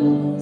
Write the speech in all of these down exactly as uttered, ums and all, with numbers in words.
Lord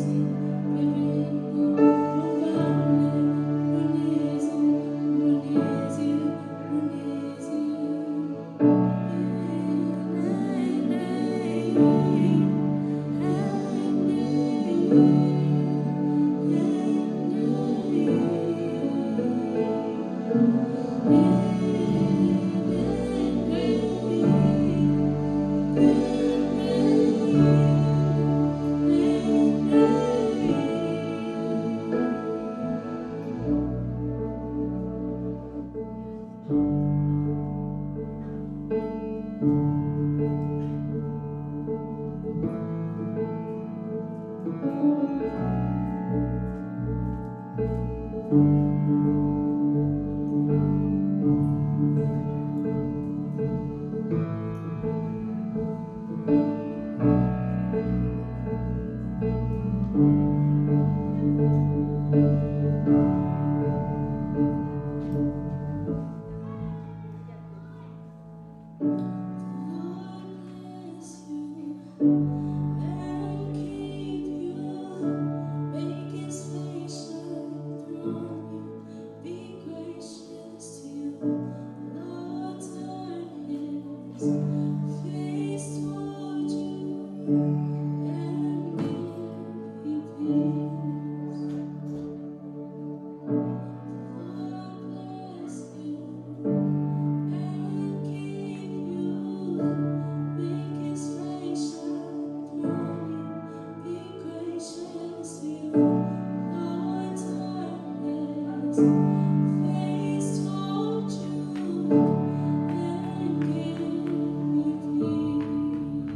bless you and keep you. Make his face shine upon you. Be gracious to you. Lord turn his face toward you and give you peace. Lord bless you and keep you. Make his face shine upon you. Be gracious to you. Lord turn his face toward you and give you peace.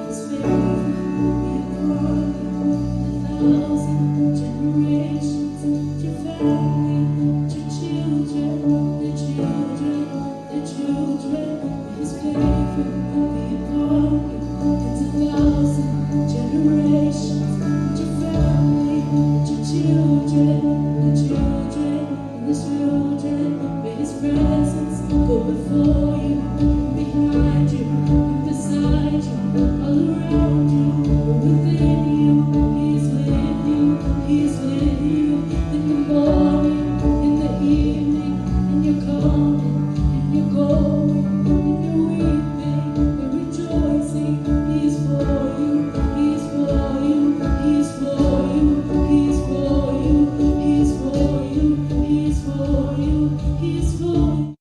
His favor be upon you a thousand generations, your family, your children, their children, their children. His favor be upon you in a thousand generations, your family, your children, their children. This children, may his presence go before you and behind you and beside you, all around you, within you. He is with you, he is with you in the morning, in the evening, in your coming, in your going, in your weeping, in rejoicing. He is for you, he is for you, he is for you, he is for you, he is for you, he is for you, he is for you.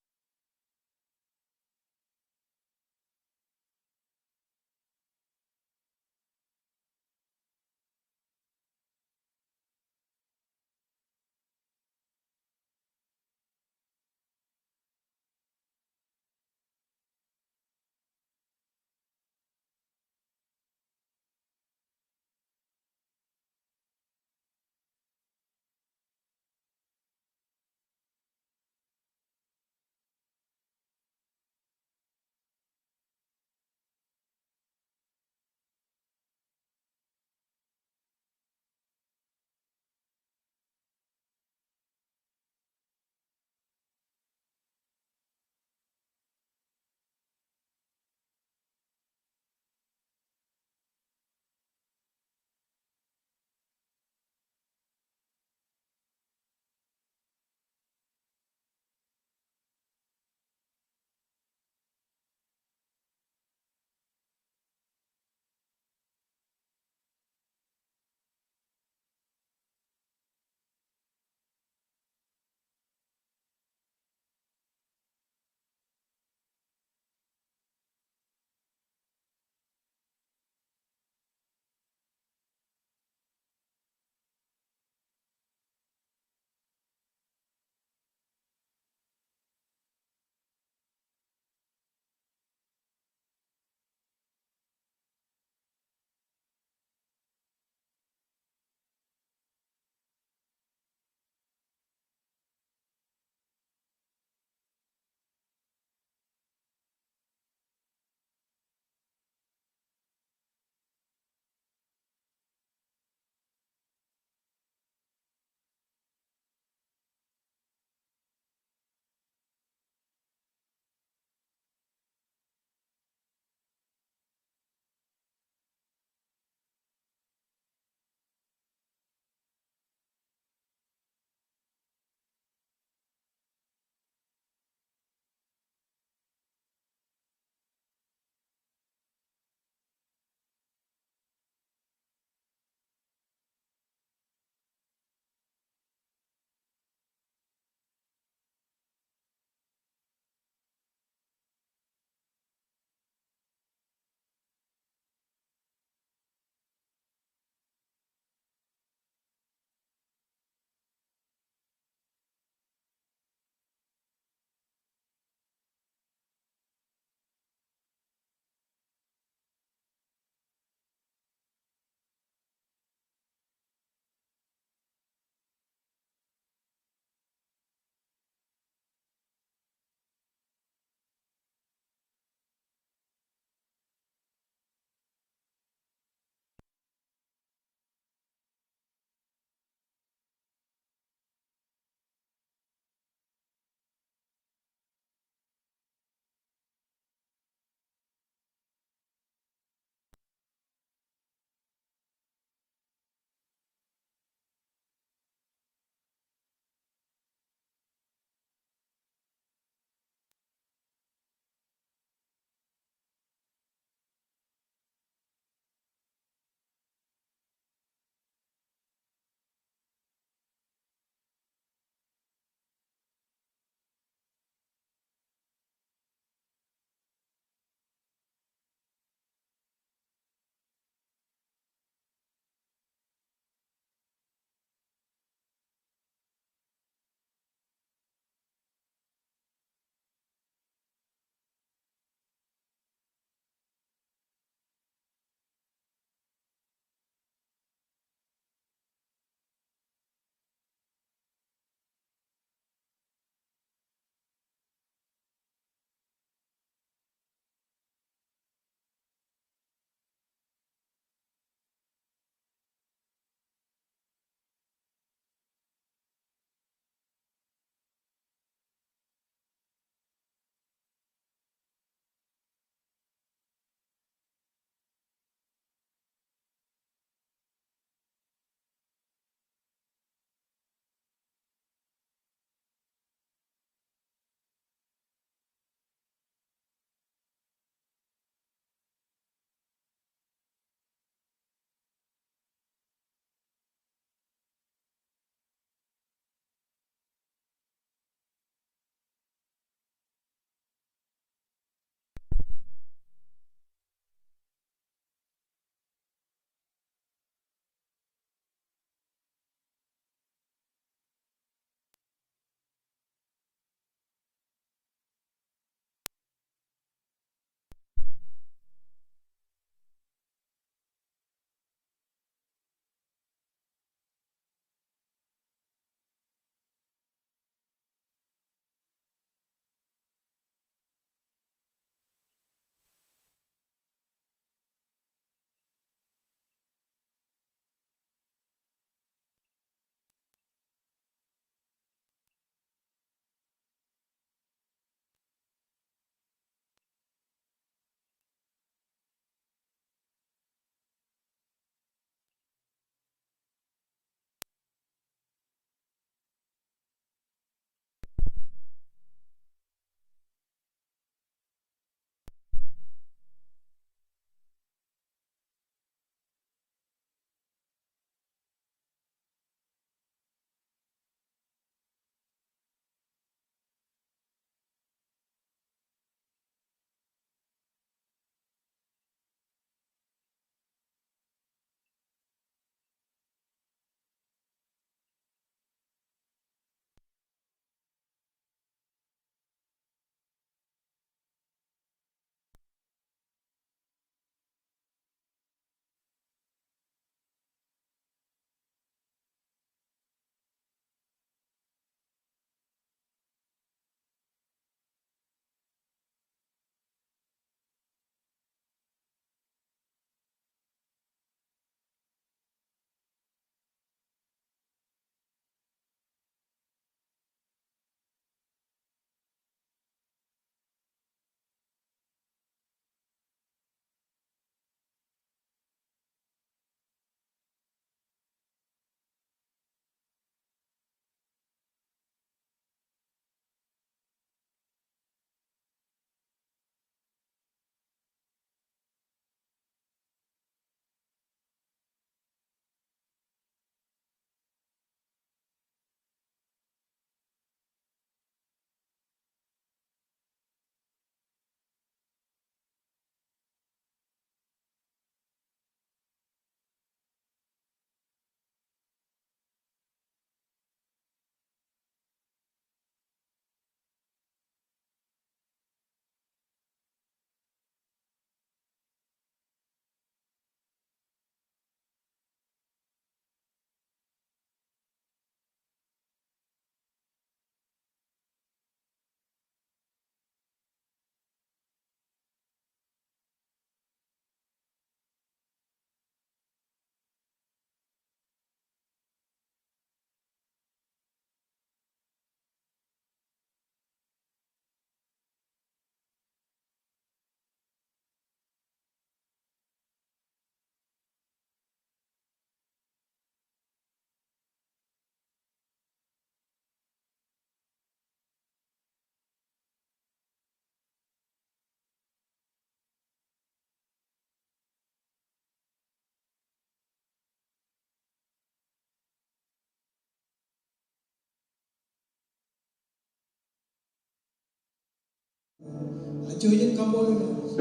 Ajo jen kaṃṃoolol eok.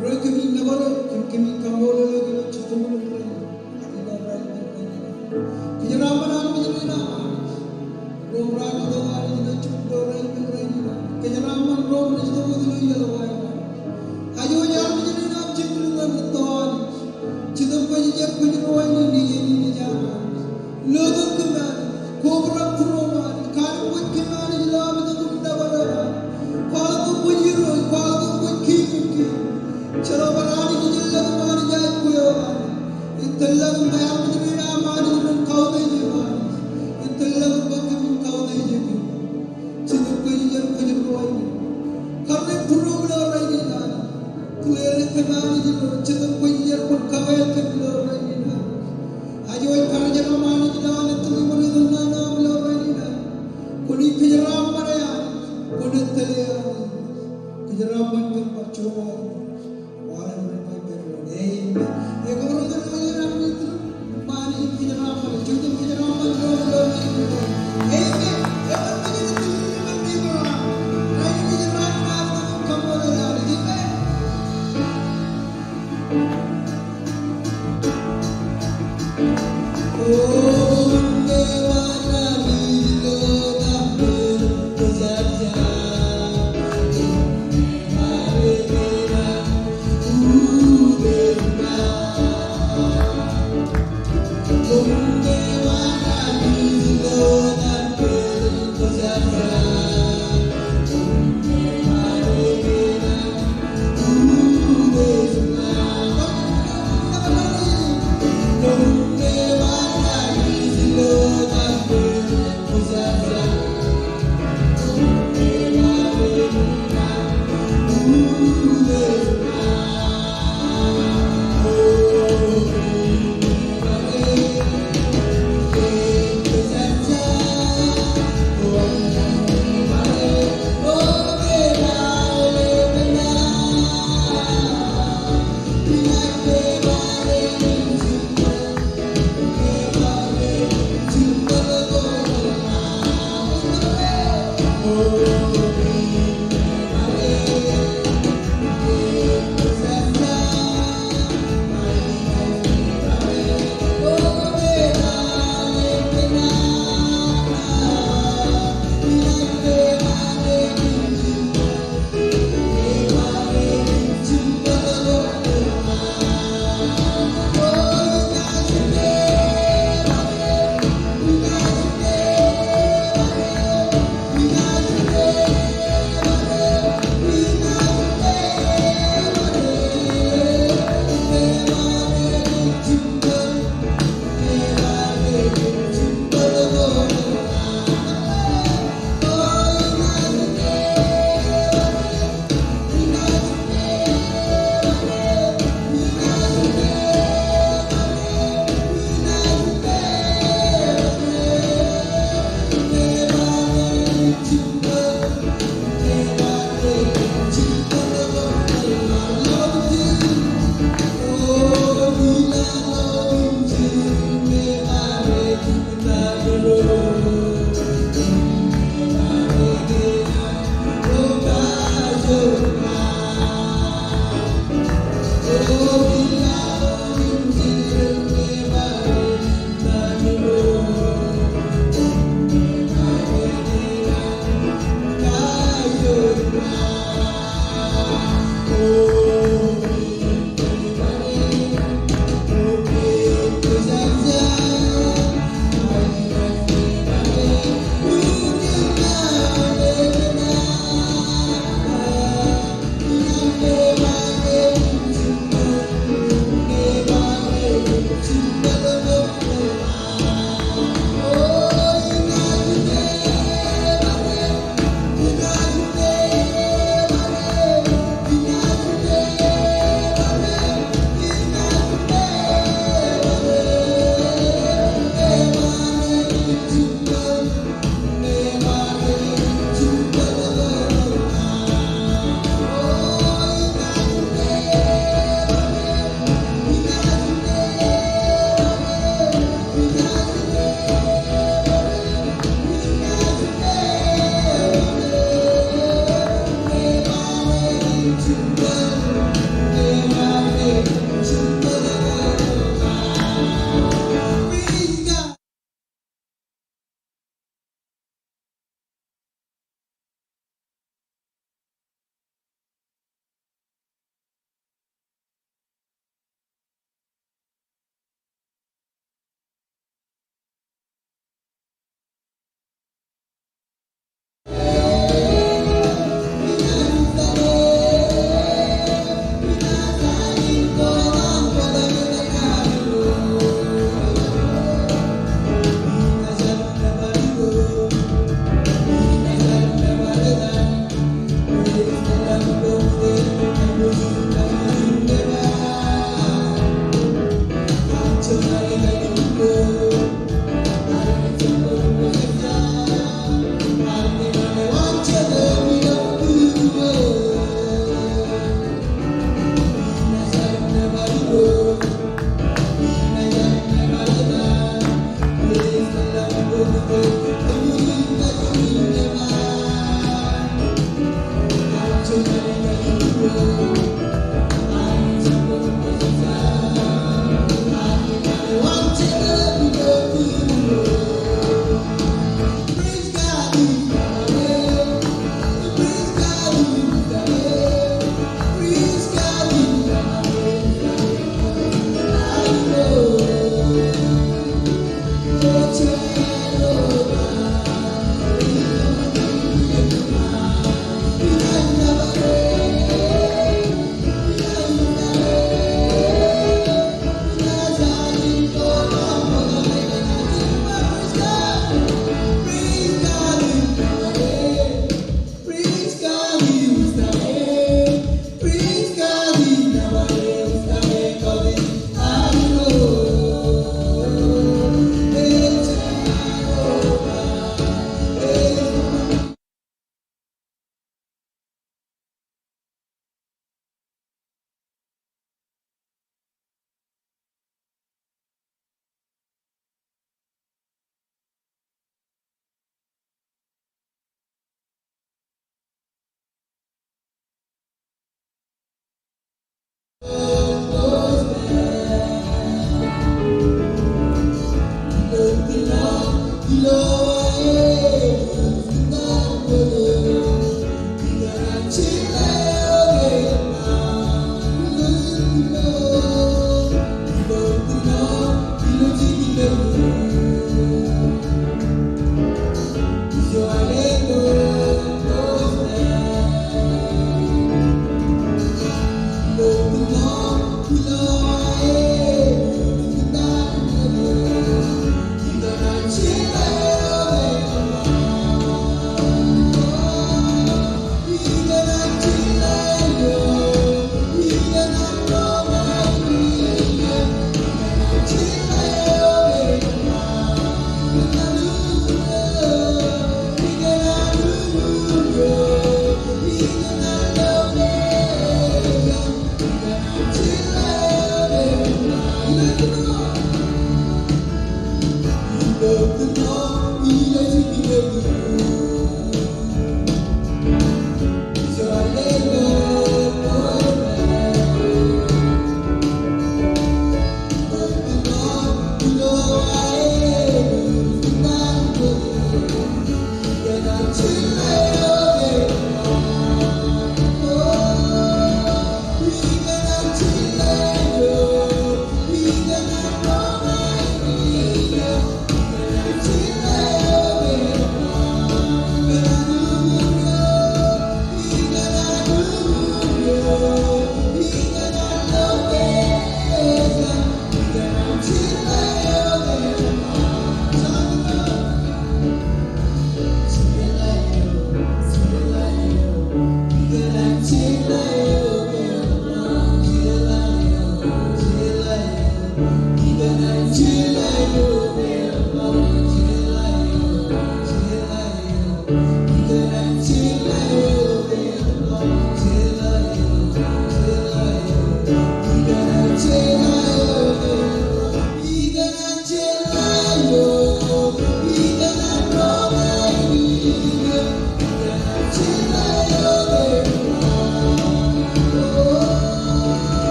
Irooj, kōmij nōbar eok im kōmij kaṃṃoolol eok ilo jitōnbōl in rainin. Ak ilo rainin, rainin. Kōjeraaṃṃan Anij rein aṃ Anij. Ro raar itok Anij ilo jibboñ ro rainin, rainin. Kōjeraaṃṃan ro rej itok wōt ilo iọkwe eo Anij. Ajo ej Anij rein aṃ, jen ri ñan rūtto Anij. Jetōb Kwōjarjar, kwōj ruwainene, iien in ej aṃ Anij. Lotok kōm Anij, kobrak būruōm Anij, kanooj kōm Anij ilo am itok im nōbar eok Anij. Kwaḷọk kōm kwōj Irooj, kwaḷọk kōm kwōj Kiiñ in kiiñ. Jeḷā bar Anij ej tōllọk im Anij ej kwe eo Anij. Ej tōllọk im kwe armej rein aṃ Anij ren kautiej eok Anij. Ej tōllọk im kwe kōmin kautiej eok. Jetōb Kwōjarjar, kwōj ruwainene. Karreoik būruōm ilo rainin Anij. Kile eo kōm Anij ilo Jetōb Kwōjarjar, kwōn kōpād kōm ilo rainin Anij. Ajo ej karijer aṃ Anij ilo aolep tōmak im ri tōl nana aṃ ilo rainin Anij. Kwōnaaj kōjeraaṃṃan e Anij. Kwōnaaj tōl e Anij. Kōjeraaṃṃan kōm bar juon aolep. Amen. Ekwe, ro rej itok iien armej ro, im Anij jen kōjeraaṃṃan, jen kōjeraaṃṃan ro, ro, ro. Amen. Ekwe, ro rej itok iien armej ro, ro rej itok iien armej ro, ro rej itok iien armej ro. Amen.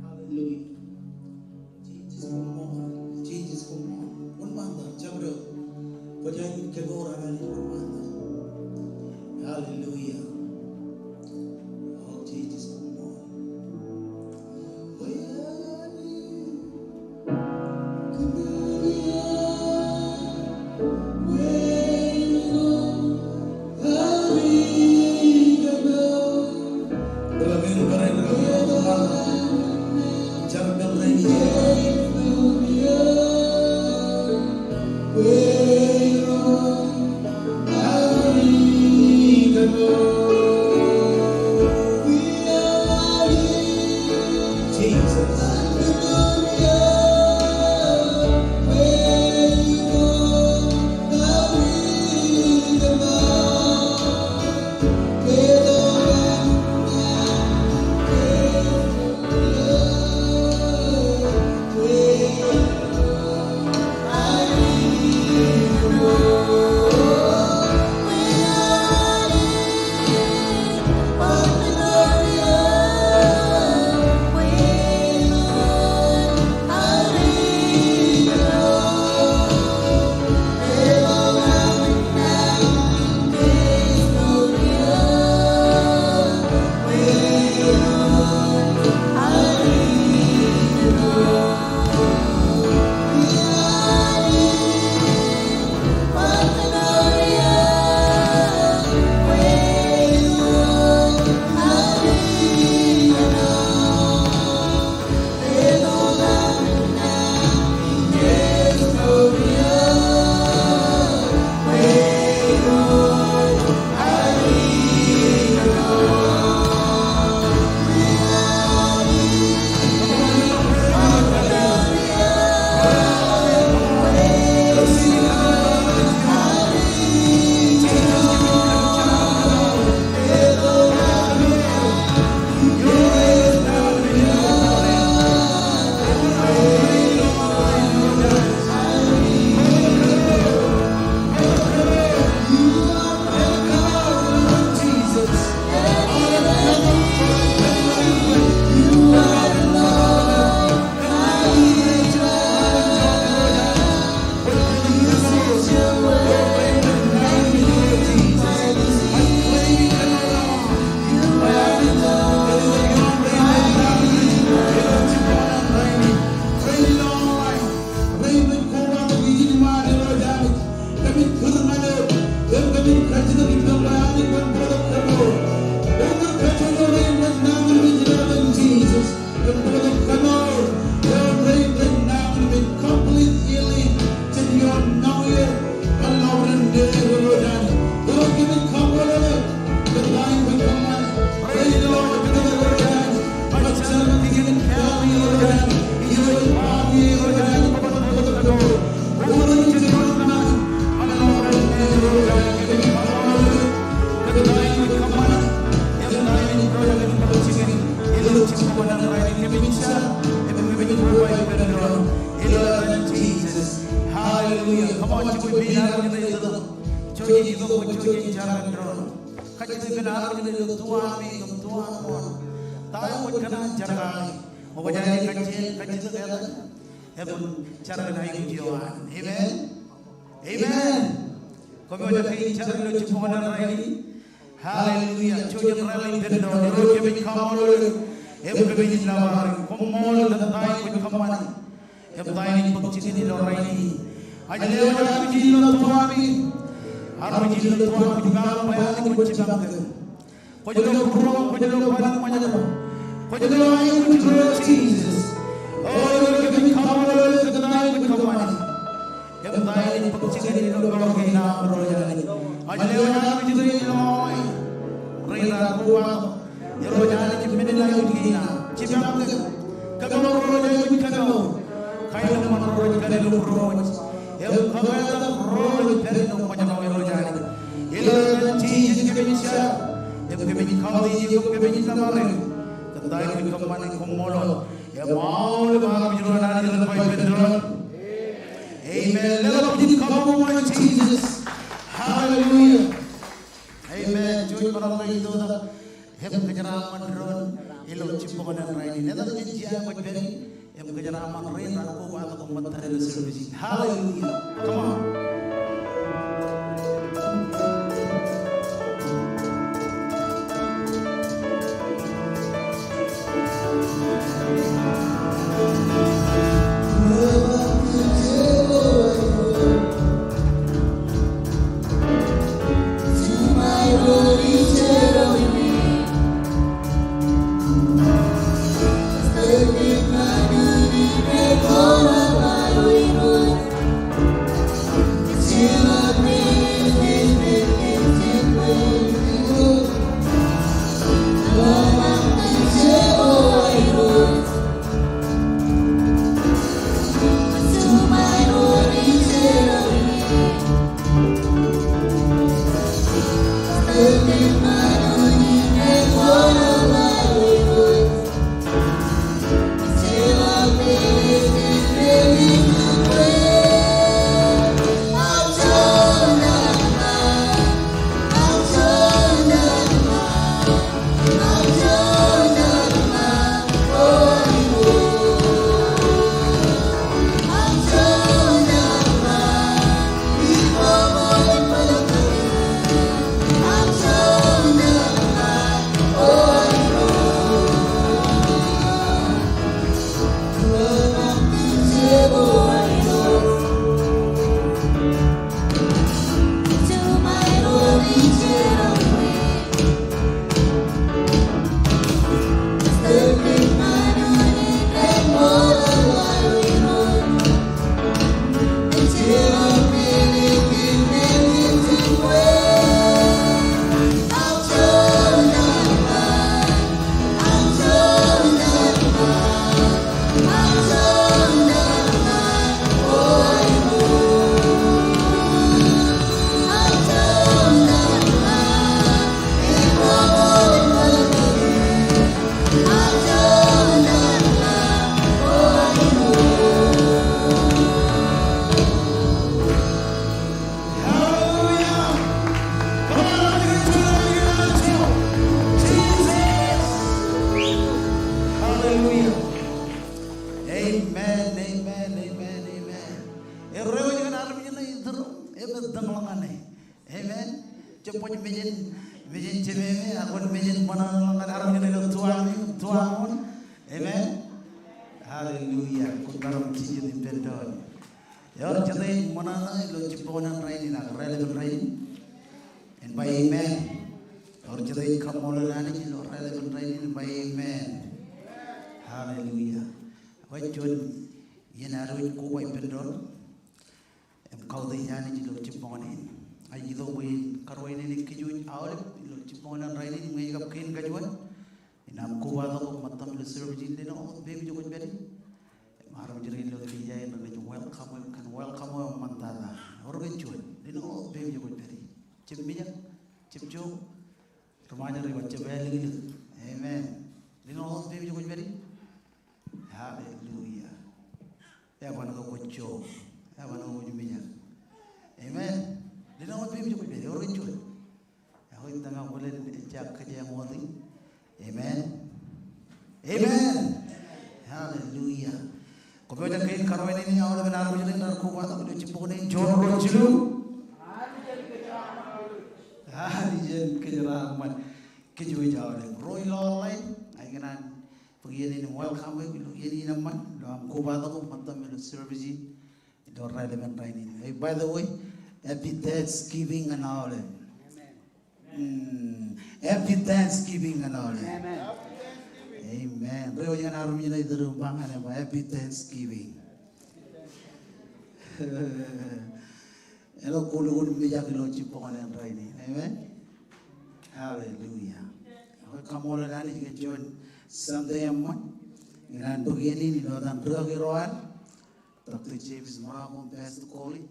Hallelujah. Jesus, koṃṃool. Jesus, koṃṃool. Wōnṃaantak, jabdewōt. Kwōjañin kōmour an Anij, wōnṃaantak. Hallelujah. O Jesus, koṃṃool. Hallelujah. Come on, jibwe men armej ṇe ilo juon itok bwe juon jar eo doon. Kajjitōk men armej ṇe ilo tuwaami im tuwaamjuon. Ta eo kwōj kōṇaan jar kake? Kwōj aikuj kajjitōk, kajjitōk etan. Im jar kōn aikuj eo an. Amen. Amen. Koṃ eo ej kein jar ilo jibboñōn rainin. Hallelujah. Juon jar eo ippān doon. Irooj kōmij kaṃṃoolol eok. Im kōmij lọmọọr eok. Koṃṃool kōn ta eo kwōj kōṃṃani. Im ta eo ej bōk jikin ilo rainin. Ajri eo ej aikuj in ilo tuwaami. Armej in ilo tuwaami, kwōj kaḷap bwe Anij kwōj jipañ kōm. Kwōj lo būruōm, kwōj lo bōlen ṃōjṇọ. Kwōj lo aikuj ro Jesus. O Irooj kōmij kaṃṃoolol eok kōn ta eo kwōj kōṃṃani. Im ta eo ej bōk jikin ilo kōḷoke in aṃ ro Anij. Ajri eo ej aikuj in ilo ṃōṃ. Ri raar kobatok. Irooj Anij, men in aikuj kein aṃ. Jipañ kōm. Kōmour ro ej aikuj kōmour. Kaenōṃṃan ro ej kaenōṃṃan ro rej. Im kōmeañ ro rej pād ilo ṃōjṇọ Irooj Anij. Ilo etan Jisōs kōmij jar, im kōmij kautiej eok, kōmij nōbar eok. Kōn ta eo kwōj kōṃṃan im koṃṃool. Im aolep armej ro an Anij ren ba ippān doon, amen. Leḷọk bwijin kabbokbok ñan Jisōs. Hallelujah. Amen. Juon ṃōṇōṇō eo ij tok. Im kōjeraaṃṃan doon ilo jibboñōn rainin. Etan jān jea kwōj pād ie, im kōjeraaṃṃan rein raar kobatok im ṃōttad ilo service in. Hallelujah. Come on. Hallelujah. Come on, Jesus. Hallelujah. Amen, amen, amen, amen. Erreo ej kōn armej ṇe iturūṃ, im ettōñḷọk ñan e. Amen. Jab baj mejān, mejān jemem, ak kwōn mejān ṃōṇōṇō ñan armej ṇe ilo tuañ, tuañ wōn. Amen. Hallelujah. Kwōn maroñ jijet ippān doon. Ewōr jete ej ṃōṇōṇō ilo jibboñōn rainin ak raelepen rainin? En ba amen. Ewōr jete ej kaṃṃoolol Anij ilo raelepen rainin? En ba amen. Hallelujah. Ekwe juon iien ad wōj koba ippān doon im kautiej Anij ilo jibboñōn in. Ij itok bwe in karuwainene kōj aolep ilo jibboñōn rainin im ñe ej kab kein kajuon in aṃ kobatok im ṃōttan ilo service in, lelōñ wōt peiṃ ijo kwōj pād ie. Im armej rein ilo gilja in renaaj welcome eok kōn welcome eok eṃṃantata. Ewōr ke juon, lelōñ wōt peiṃ ijo kwōj pād ie. Jab mijak, jab jook, ri Ṃajeḷ rej ba jab āliklōk. Amen. Lelōñ wōt peiṃ ijo kwōj pād ie. Hallelujah. Eban ke kwōj jook. Eban ke kwōj mijak. Amen. Lelōñ wōt peiṃ ijo kwōj pād ie. Ewōr ke juon. Ekwe ij tōmak bōlen ejja kōjeañ wōt in. Amen. Amen. Hallelujah. Koṃ pojak kein karuwainene aolepen armej rein raar kobatok ilo jibboñōn in, juon, ruo, jilu. Anij en kōjeraaṃṃan kōj aolep ro ilo online. Ij kōṇaan bōk iien in im welcome eok ilo iien in eṃṃan ilo aṃ kobatok im ṃōttan ilo service in ilo raelepen rainin. Hey, by the way, happy Thanksgiving ñan aolep. Hmm, happy Thanksgiving ñan aolep. Amen. Ro eo ej kōn armej ṇe iturūṃ, ba ñan e ba happy Thanksgiving. Ilo kwōlukkuun mijak ilo jibboñōn rainin. Amen. Hallelujah. Kaṃṃoolol Anij kōn juon Sunday eṃṃan. Ikōṇaan bōk iien in ilo etan rūkaki ro ad Doctor James Murako im Pastor Colin,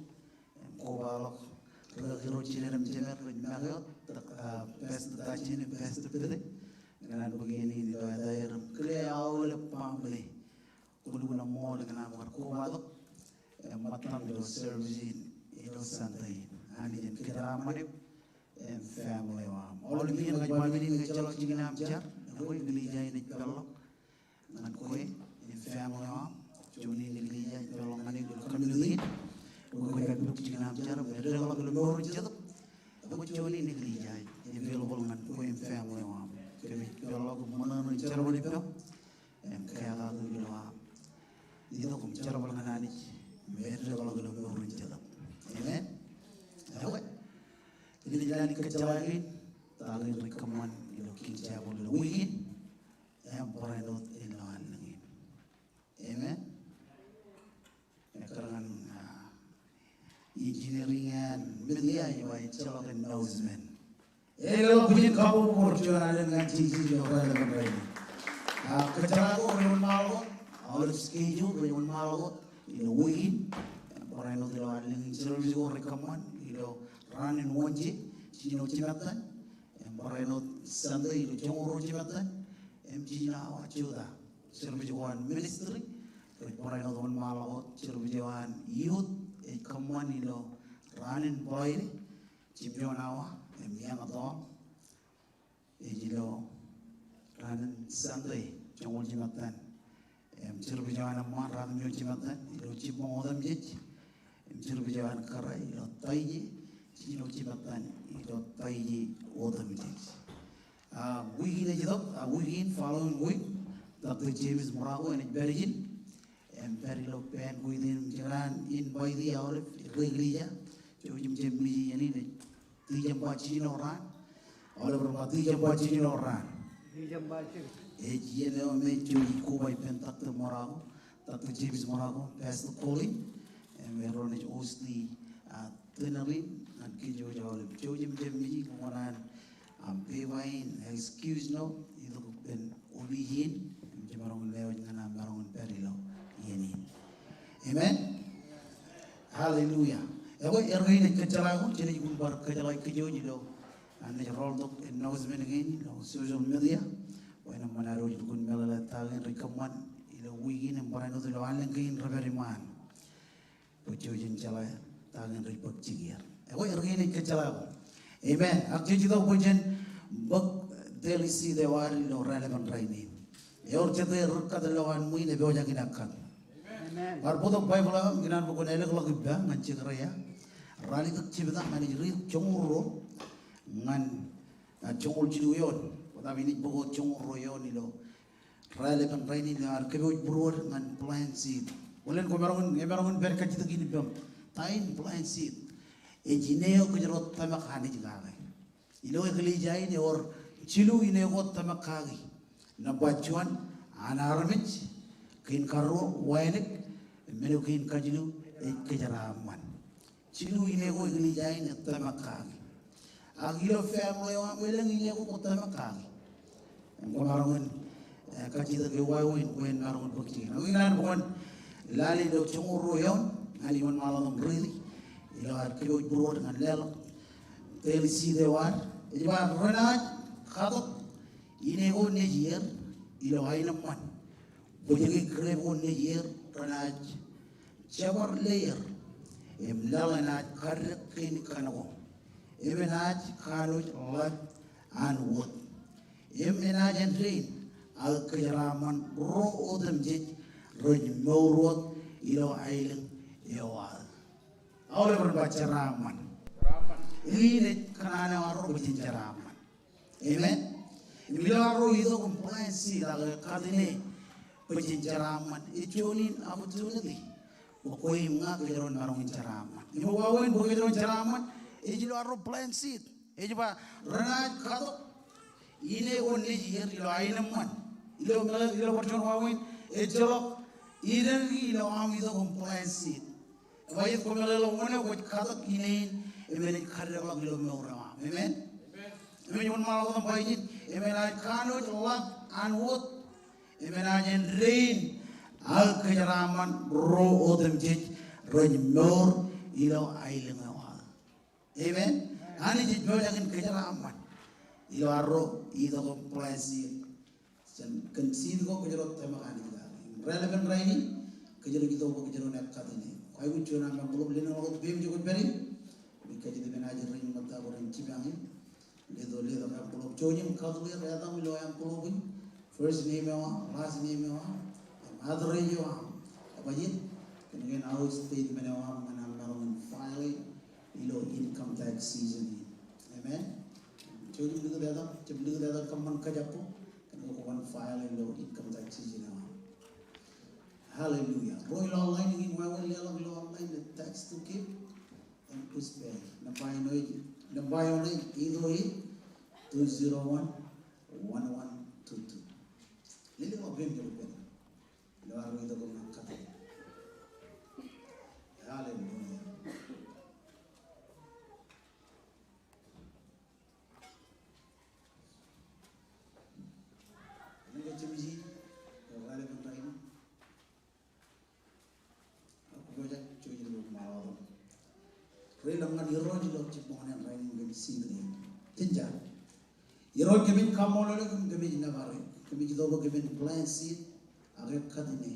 im kobaḷọk ri-kaki ro jined im jemed rej make wōt, Doc-, ah, Pastor Tajin im Pastor Pete. Kōṇaan bōk iien in ilo etaer im kile aolep family. Kwōlukkuun ṃool kōn aṃ kar kobatok im ṃōttan ilo service in ilo Sunday in. Anij en kōjeraaṃṃan eok im family eo aṃ. Aolep iien ña ij ba men in ñe ejjeḷọk jikin aṃ jar, ekwe eklejia in ej peḷḷọk ñan kwe im family eo aṃ. Juon in eklejia ej peḷḷọk ñan eok ilo community in. Ekwe kwōj kar bōk jikin aṃ jar im eddekḷọk ilo mour in jetōb. Ekwe juon in eklejia ej available ñan kwe im family eo aṃ. Kōmij peḷḷọk im ṃōṇōṇō in jerbal ippaṃ im kōkāāl ilo aṃ itok im jerbal ñan Anij im eddekḷọk ilo mour in jetōb. Amen. Ekwe, ikōṇaan kōjjeḷā kein ta kein rej kōṃṃan ilo King Chapel ilo wiik in im barāinwōt ilo allōñ in. Amen. Ekkar ñan, ah, engineering and media, ij ba ejjeḷọk announcement. Elōñ bwijin kabbokbok ilo juon alen ñan Jisōs ilo raelepen rainin. Ah, kōjjeḷā ko rej wōnṃaanḷọk wōt, aolep schedule rej wōnṃaanḷọk wōt ilo wiik in. Barāinwōt ilo allōñ in service ko rej kōṃṃan ilo raan in Wōnje, jiljino jimattan. Im barāinwōt Sunday ilo joñoul ruo jimattan. Im jiljino awa jota service ko an ministry. Rej barāinwōt wōnṃaanḷọk wōt service eo an youth ej kōṃṃan ilo raan in Friday, jimjuon awa im eañ tọọñ. Ej ilo raan in Sunday, joñoul jimattan. Im service eo an eṃṃaan ratimjuon jimattan ilo jibboñ otemjej. Im service eo an kōrā ilo Taije, jiljino jimattan ilo Taije otemjej. Ah, wiik in ej itok, ah, wiik in following week, Doctor James Murako enaaj pād ijin. Im pād ilo banquet in im jeḷā in invite aolep ri-eklejia. Jouj im jab miji iien in, ej December jiljino raan. Aolep ren ba December jiljino raan. December jiljino. Ej iien eo me jej koba ippān Doctor Murako, Doctor James Murako, Pastor Colin. Im erom naaj host i, ah, dinner in ñan kōj aolep. Jouj im jab miji, kwō kōṇaan, ah, pay by in excuse ṇo, itok ippān opiij in, im jemaroñ in lewōj ñan aṃ maroñ in pād ilo iien in. Amen. Hallelujah. Ekwe, erkein ej kōjjeḷā ko, jenaaj kōn bar kōjjeḷā kōj ilo, ah, naaj rooltok announcement kein ilo social media. Bwe enaaj ṃōṇōṇō ilo kōn meḷeḷe ta kein rej kōṃṃan ilo wiik in im barāinwōt ilo allōñ kein rej pād iṃaan. Bwe jouj jen jeḷā ta kein rej bōk jikier. Ekwe, erkein ej kōjjeḷā ko. Amen. Ak jej itok bwe jen bōk daily seed eo ad ilo raelepen rainin. Ewōr jete ri-kat ilowaan ṃwiin epojak in ekkat. Amen. Bar bōktok Baibōḷ eo aṃ, ikōṇaan bwe kwōn elōkḷọk ippa ñan Sekaraia. Ralitōk jebta ñan ej riit joñoul ruo ñan, ah, joñoul jilu eoon. Bōtab inaaj bōk wōt joñoul ruo eoon ilo raelepen rainin ilo ad kōpooj būruod ñan plant seed. Bōlen kwōmaroñ in, emaroñ in pād kajjitōk in ippaṃ. Ta in plant seed? Ej ine eo kōjro tōmak Anij kake. Ilo eklejia in ewōr jilu ine ko tōmak kaki. Nōṃba juon, an armej, kein karuo, wānōk, men eo kein kajilu, ej kōjeraaṃṃan. Jilu ine ko eklejia in ej tōmak kaki. Ak ilo family eo aṃ elōñ ine ko kwōj tōmak kaki. Im kwōmaroñ in, eh, kajjitōk ewāween bwe en maroñ in bōk jikin. Ak ikōṇaan bwe kwōn lale ilo joñoul ruo eoon, ñan iwōnṃaanḷọk im riiti ilo ad kōpooj būruod ñan leḷọk daily seed eo ad. Ej ba, renaaj katok ine ko nejier ilo aenōṃṃan. Bwijeki grep ko nejier renaaj jebar leer, im laḷ enaaj kaddek kein kan ko, im enaaj kanooj ḷap an wōt, im enaaj āindein aō kōjeraaṃṃan ro otemjej rej mour wōt ilo aelōñ eo aō. Aolep ren ba jeraaṃṃan. Kein ej kōṇaan eo arro bwe jen jeraaṃṃan. Amen. Im ilo arro itok im plant seed ak kat ine bwe jen jeraaṃṃan, ej juon in opportunity bwe kwe im ña kōjro en maroñ in jeraaṃṃan. Im wāween bwe kōjro en jeraaṃṃan, ej ilo arro plant seed. Ej ba, renaaj katok ine ko nejier ilo aenōṃṃan. Ilo meḷeḷe, ilo bar juon wāween, ejjeḷọk idañōki ilo aṃ itok im plant seed. Ej ba, ij kōmeḷeḷe wōn eo kwōj katok ine in, im enaaj kaddekḷọk ilo mour eo aṃ. Amen? Im ej wōnṃaanḷọk wōt im ba ijin, im enaaj kanooj ḷap an wōt, im enaaj āindein Ak kōjeraaṃṃan ro otemjej rej mour ilo aelōñ eo aō. Amen. Anij ej pojak in kōjeraaṃṃan ilo arro itok im bless e. Jān kōn seed ko kōjro tōmak Anij kake. Raelepen rainin, kōjro itok bwe kōjro en ekkat ine. Kwaikuj juon aṃ envelope, lelōñḷọk wōt peiṃ jokwe pād in. Im kajjitōk ippān ajri rein ṃōtta bwe ren jipañ in. Letok, letok envelope. Jouj im katokḷọk etaṃ ilo envelope in. First name eo aṃ, last name eo aṃ, im address eo aṃ. Ebajjeet, kōn kein house statement eo aṃ ñan aṃ maroñ in file ilo income tax season in. Amen. Jouj im likūt etaṃ, jouj im likūt etaṃ kōṃṃan kōjak ko, kōn ke kwōban file ilo income tax season eo aṃ. Hallelujah. Ro ilo online, eñin wāween leḷọk ilo online, the text to give. Im puspel. Nōṃba eo ej, nōṃba eo ej eight oh eight, two zero one, one one two two. Lelōñḷọk peiṃ jokwe pād in. Ilo arro itok im ekkat ine. Hallelujah. Elōñ ke jemje ilo raelepen rainin? Ak kwōpojak, jouj im ṃōk ṃaḷotan. Ri lōñ ñan Irooj ilo jibboñōn in rainin kōn seed kein. Jen jar. Irooj, kōmij kaṃṃoolol eok im kōmij nōbar eok. Kōmij itok bwe kōmin plant seed ak ekkat ine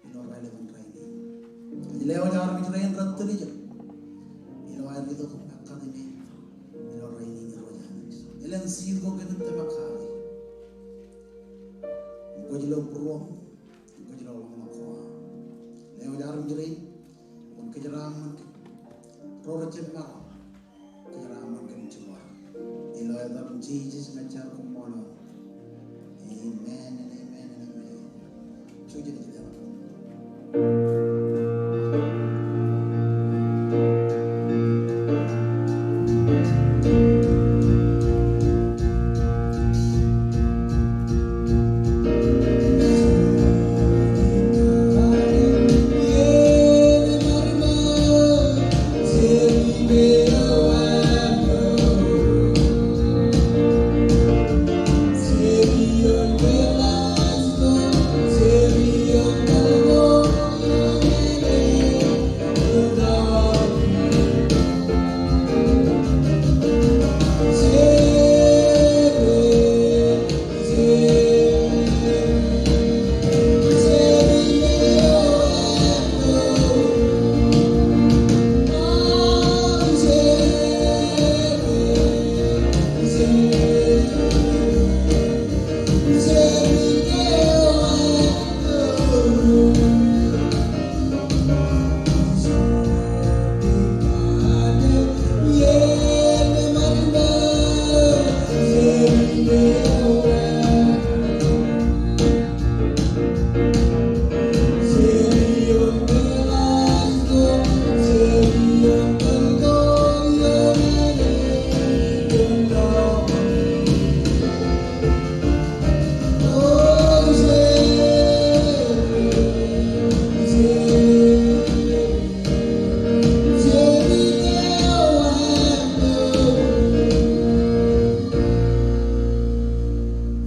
ilo raelepen rainin. Ij lewōj armej rein rej tōl ijo ilo aer itok im ekkat ine ilo rainin, Irooj Anij. Elōñ seed ko kōmin tōmak kake. Im kwōj lo būruōm, im kwōj lo ḷōmṇak ko aṃ. Lewōj armej rein, kwōn kōjeraaṃṃan kōj. Ro rej jab maroñ, kōjeraaṃṃan kōm jiṃor. Ilo etan Jisōs ña ij jar im koṃṃool. Amen and amen and amen. Jouj im leḷọk.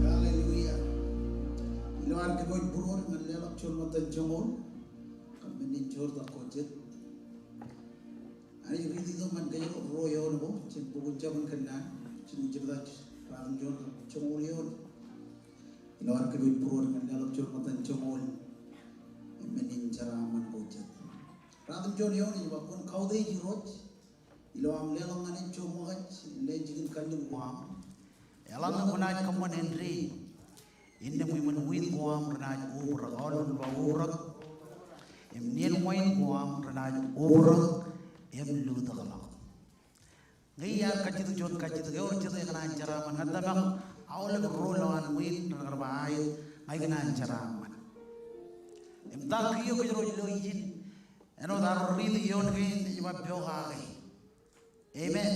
Hallelujah. Ilo ad kōpooj būruod ñan leḷọk juon ṃōttan joñoul, kab men in joortak ko jet. Anij riiti tok ñan kōjro ruo eoon ko jān bok in Jabōn Kōnnaan, jiljilimjuon, ratimjuon, joñoul eoon. Ilo ad kōpooj būruod ñan leḷọk juon ṃōttan joñoul im men in jeraaṃṃan ko jet. Ratimjuon eoon ej ba, kwōn kautiej Irooj ilo aṃ leḷọk ñan e joṃṃakaj in leen jikin kalliṃur ko aṃ. Eḷaññe kwōnaaj kōṃṃan āindein, innām iṃōn wiit ko aṃ renaaj obrak, aolep ilo obrak, im nien wain ko aṃ renaaj obrak im lutōkḷọk. Ñe iar kajjitōk juon kajjitōk eo jet ekōṇaan jeraaṃṃan, ña tōmak aolep ruo ilowaan ṃwiin rekar ba aet, ña ikōṇaan jeraaṃṃan. Im ta kiiō kōjro ilo ijin, āinwōt arro riiti eoon kein ej ba pokake. Amen.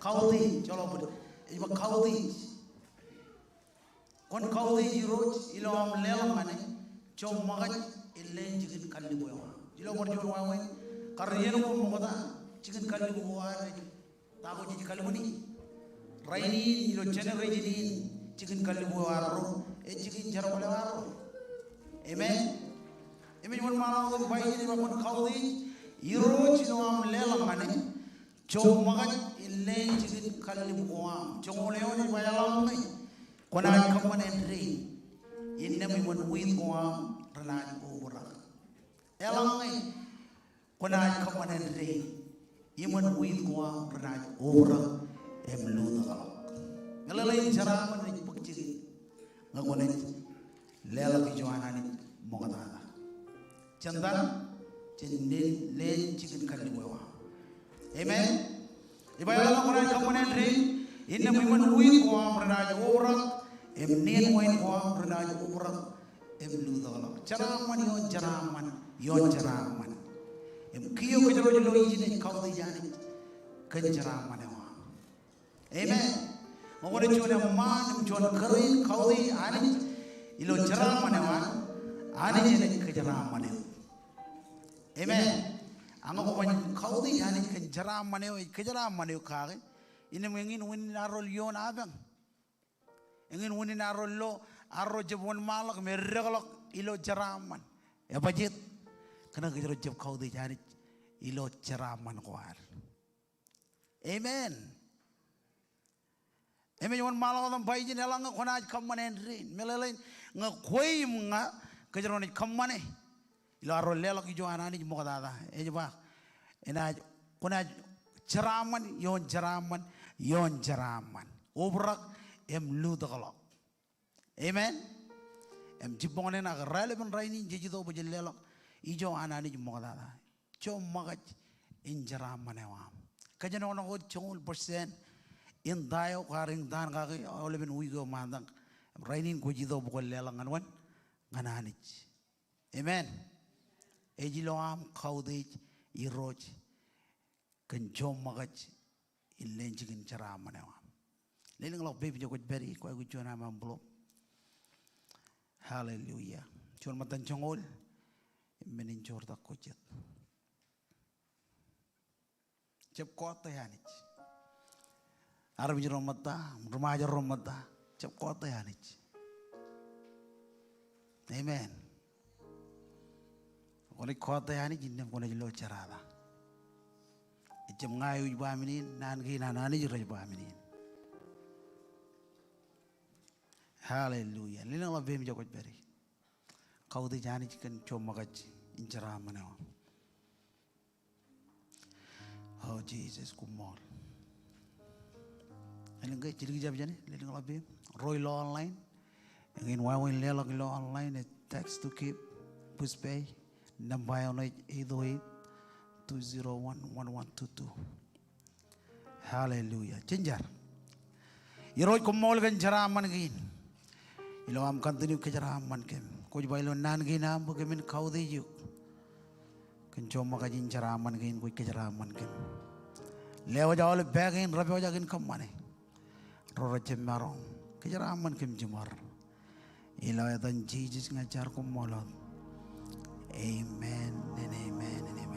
Kautiej, joḷọk bōd. Ej ba kautiej. Kwōn kautiej Irooj ilo aṃ leḷọk ñan e joṃṃakaj in leen jikin kalliṃur eo aṃ. Ilo bar juon wāween, kar iien ko ṃokta jikin kalliṃur eo ad ej ta ko jej kalliṃur e. Rainin ilo generation in jikin kalliṃur eo arro ej jikin jerbal eo arro. Amen. Im ej wōnṃaanḷọk im ba ijin ej ba kwōn kautiej Irooj ilo aṃ leḷọk ñan e, joṃṃakaj in leen jikin kallib ko aṃ. Joñoul eoon ej ba eḷaññe kwōnaaj kōṃṃan āindein, innām iṃōn wiit ko aṃ renaaj obrak. Eḷaññe kwōnaaj kōṃṃan āindein, iṃōn wiit ko aṃ renaaj obrak im lutōkḷọk. Meḷeḷein jeraaṃṃan ej bōk jikin ñe kwōnaaj leḷọk ijo an Anij ṃoktata. Jān ta? Jān leen, leen jikin kallib eo aṃ. Amen. Ej ba eḷaññe kwōnaaj kōṃṃan āindein, innām iṃōn wiit ko aṃ renaaj obrak, im nien wain ko aṃ renaaj obrak im lutōkḷọk. Jeraaṃṃan ioon jeraaṃṃan ioon jeraaṃṃan. Im kiiō kōjro ilo ijin ej kautiej Anij kōn jeraaṃṃan eo an. Amen. Ñe kwōnaaj juon eṃṃaan im juon kōrā in kautiej Anij ilo jeraaṃṃan eo an, Anij enaaj kōjeraaṃṃan eok. Amen. A ñe kwō ban kautiej Anij kōn jeraaṃṃan eo ej kōjeraaṃṃan eok kake, innām eñin wūnin arro ioon apañ. Eñin wūnin arro lo, arro jab wōnṃaanḷọk im eddekḷọk ilo jeraaṃṃan. Ebajjeet? Kōnke kōjro jab kautiej Anij ilo jeraaṃṃan ko ad. Amen. Im ej wōnṃaanḷọk wōt im ba ijin eḷaññe kwōnaaj kōṃṃan āindein. Meḷeḷein ñe kwe im ña kōjro naaj kōṃṃane ilo arro leḷọk ijo an Anij ṃoktata. Ej ba, enaaj, kwōnaaj jeraaṃṃan ioon jeraaṃṃan ioon jeraaṃṃan. Obrak im lutōkḷọk. Amen. Im jibboñōn eṇ ak raelepen rainin jej itok bwe jen leḷọk ijo an Anij ṃoktata. Joṃṃakaj in jeraaṃṃan eo aṃ. Kōjenolọk wōt joñoul percent in ta eo kwaar eñtaan kake aolepen wiik eo ṃaantak. Im rainin kwōj itok bwe kwōn leḷọk ñan wōn? Ñan Anij. Amen. Ej ilo aṃ kautiej Irooj kōn joṃṃakaj in leen jikin jeraaṃṃan eo aṃ. Lelōñḷọk peiṃ ijo kwōj pād ie, kwōj aikuj juon aṃ envelope. Hallelujah. Juon ṃōttan joñoul im men in joortak ko jet. Jab kọọte Anij. Armej ro ṃōtta, ri-Ṃajeḷ ro ṃōtta, jab kọọte Anij. Amen. Kwōnaaj kọọte Anij innām kwōnaaj lo jerata. Ejjab ña eo ij ba men in, naan kein an Anij rej ba men in. Hallelujah. Lelōñḷọk peiṃ ijo kwōj pād ie. Kautiej Anij kōn joṃṃakaj in jeraaṃṃan eo aṃ. O Jisōs, koṃṃool. Elōñ ke jidik jab jāne, lelōñḷọk peiṃ. Ro ilo online, eñin wāween leḷọk ilo online ej text to give, Pushpay. Nōṃba eo ṇe ej eight oh eight, two zero one, one one two two. Hallelujah. Jen jar. Irooj, koṃṃool kōn jeraaṃṃan kein. Ilo aṃ continue kōjeraaṃṃan kōm. Kwōj ba ilo naan kein aṃ bwe kōmin kautiej eok kōn joṃṃakaj in jeraaṃṃan kein kwōj kōjeraaṃṃan kōm. Lewōj aolep pā kein rej pojak in kōṃṃane. Ro rej jab maroñ, kōjeraaṃṃan kōm jiṃor. Ilo etan Jisōs ña ij jar, koṃṃool wōt. Amen and amen and amen.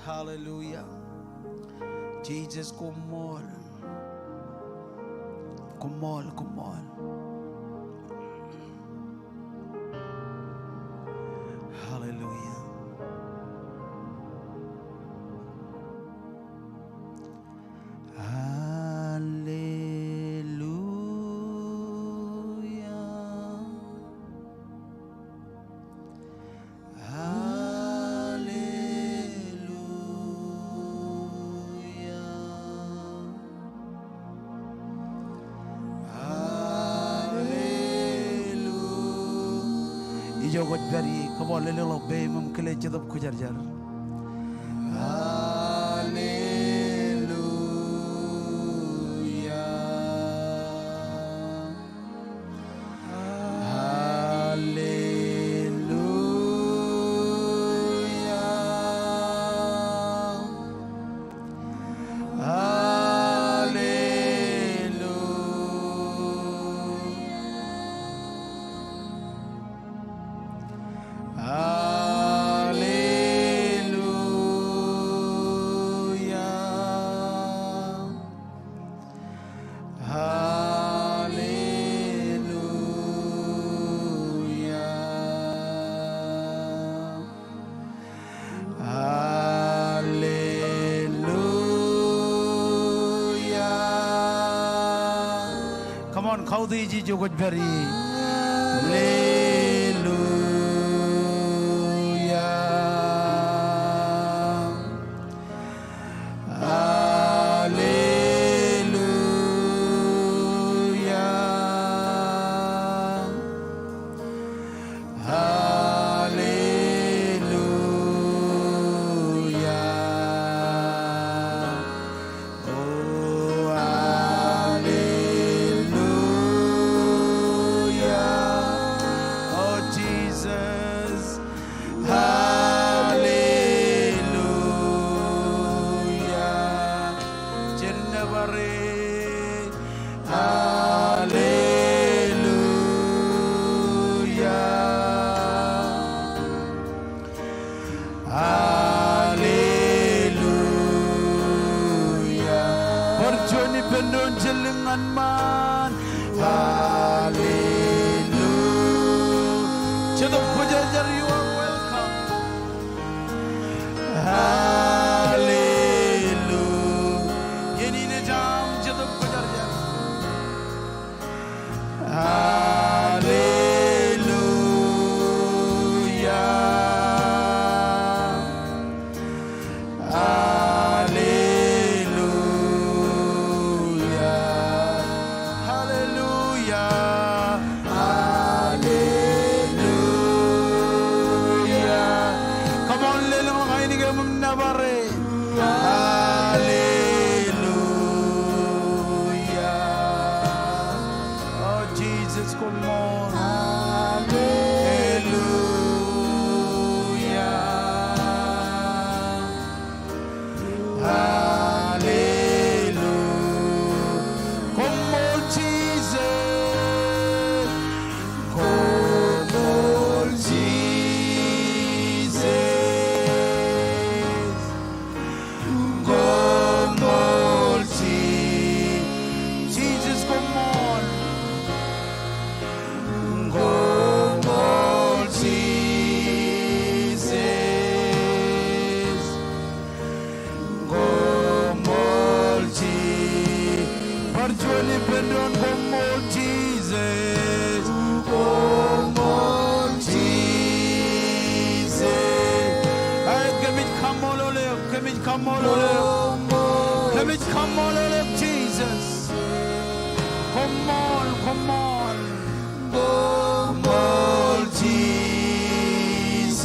Hallelujah. Jesus, koṃṃool. Koṃṃool, koṃṃool. Hallelujah. Hallelujah. Hallelujah. Ijo kwōj pād ie, kōṃṃool, lelōñḷọk peiṃ im kile Jetōb Kwōjarjar. Hallelujah. Hallelujah. Hallelujah. Hallelujah. Hallelujah. Hallelujah. Come on, kautiej ijo kwōj pād ie. Hallelujah. Hallelujah. Hallelujah. Oh, hallelujah. Oh, Jesus. Hallelujah. Jen nōbar e. Hallelujah. Hallelujah. Bar juon ippān doon jān lōñ ñan ṃaan. Hallelujah. Jetōb Kwōjarjar, you are welcome. Hallelujah. Iien in ej aṃ, Jetōb Kwōjarjar. Hallelujah. Hallelujah. Hallelujah. Hallelujah. Koṃṃool Jisōs. Koṃṃool Jisōs. Koṃṃool Ji-, Jisōs koṃṃool. Koṃṃool Jisōs. Koṃṃool Ji-, bar juon ippān doon, koṃṃool Jisōs. Koṃṃool Jisōs. Ae, kōmij kaṃṃoolol eok, kōmij kaṃṃoolol eok. Kōmij kaṃṃoolol eok Jisōs. Koṃṃool, koṃṃool. Koṃṃool Jisōs.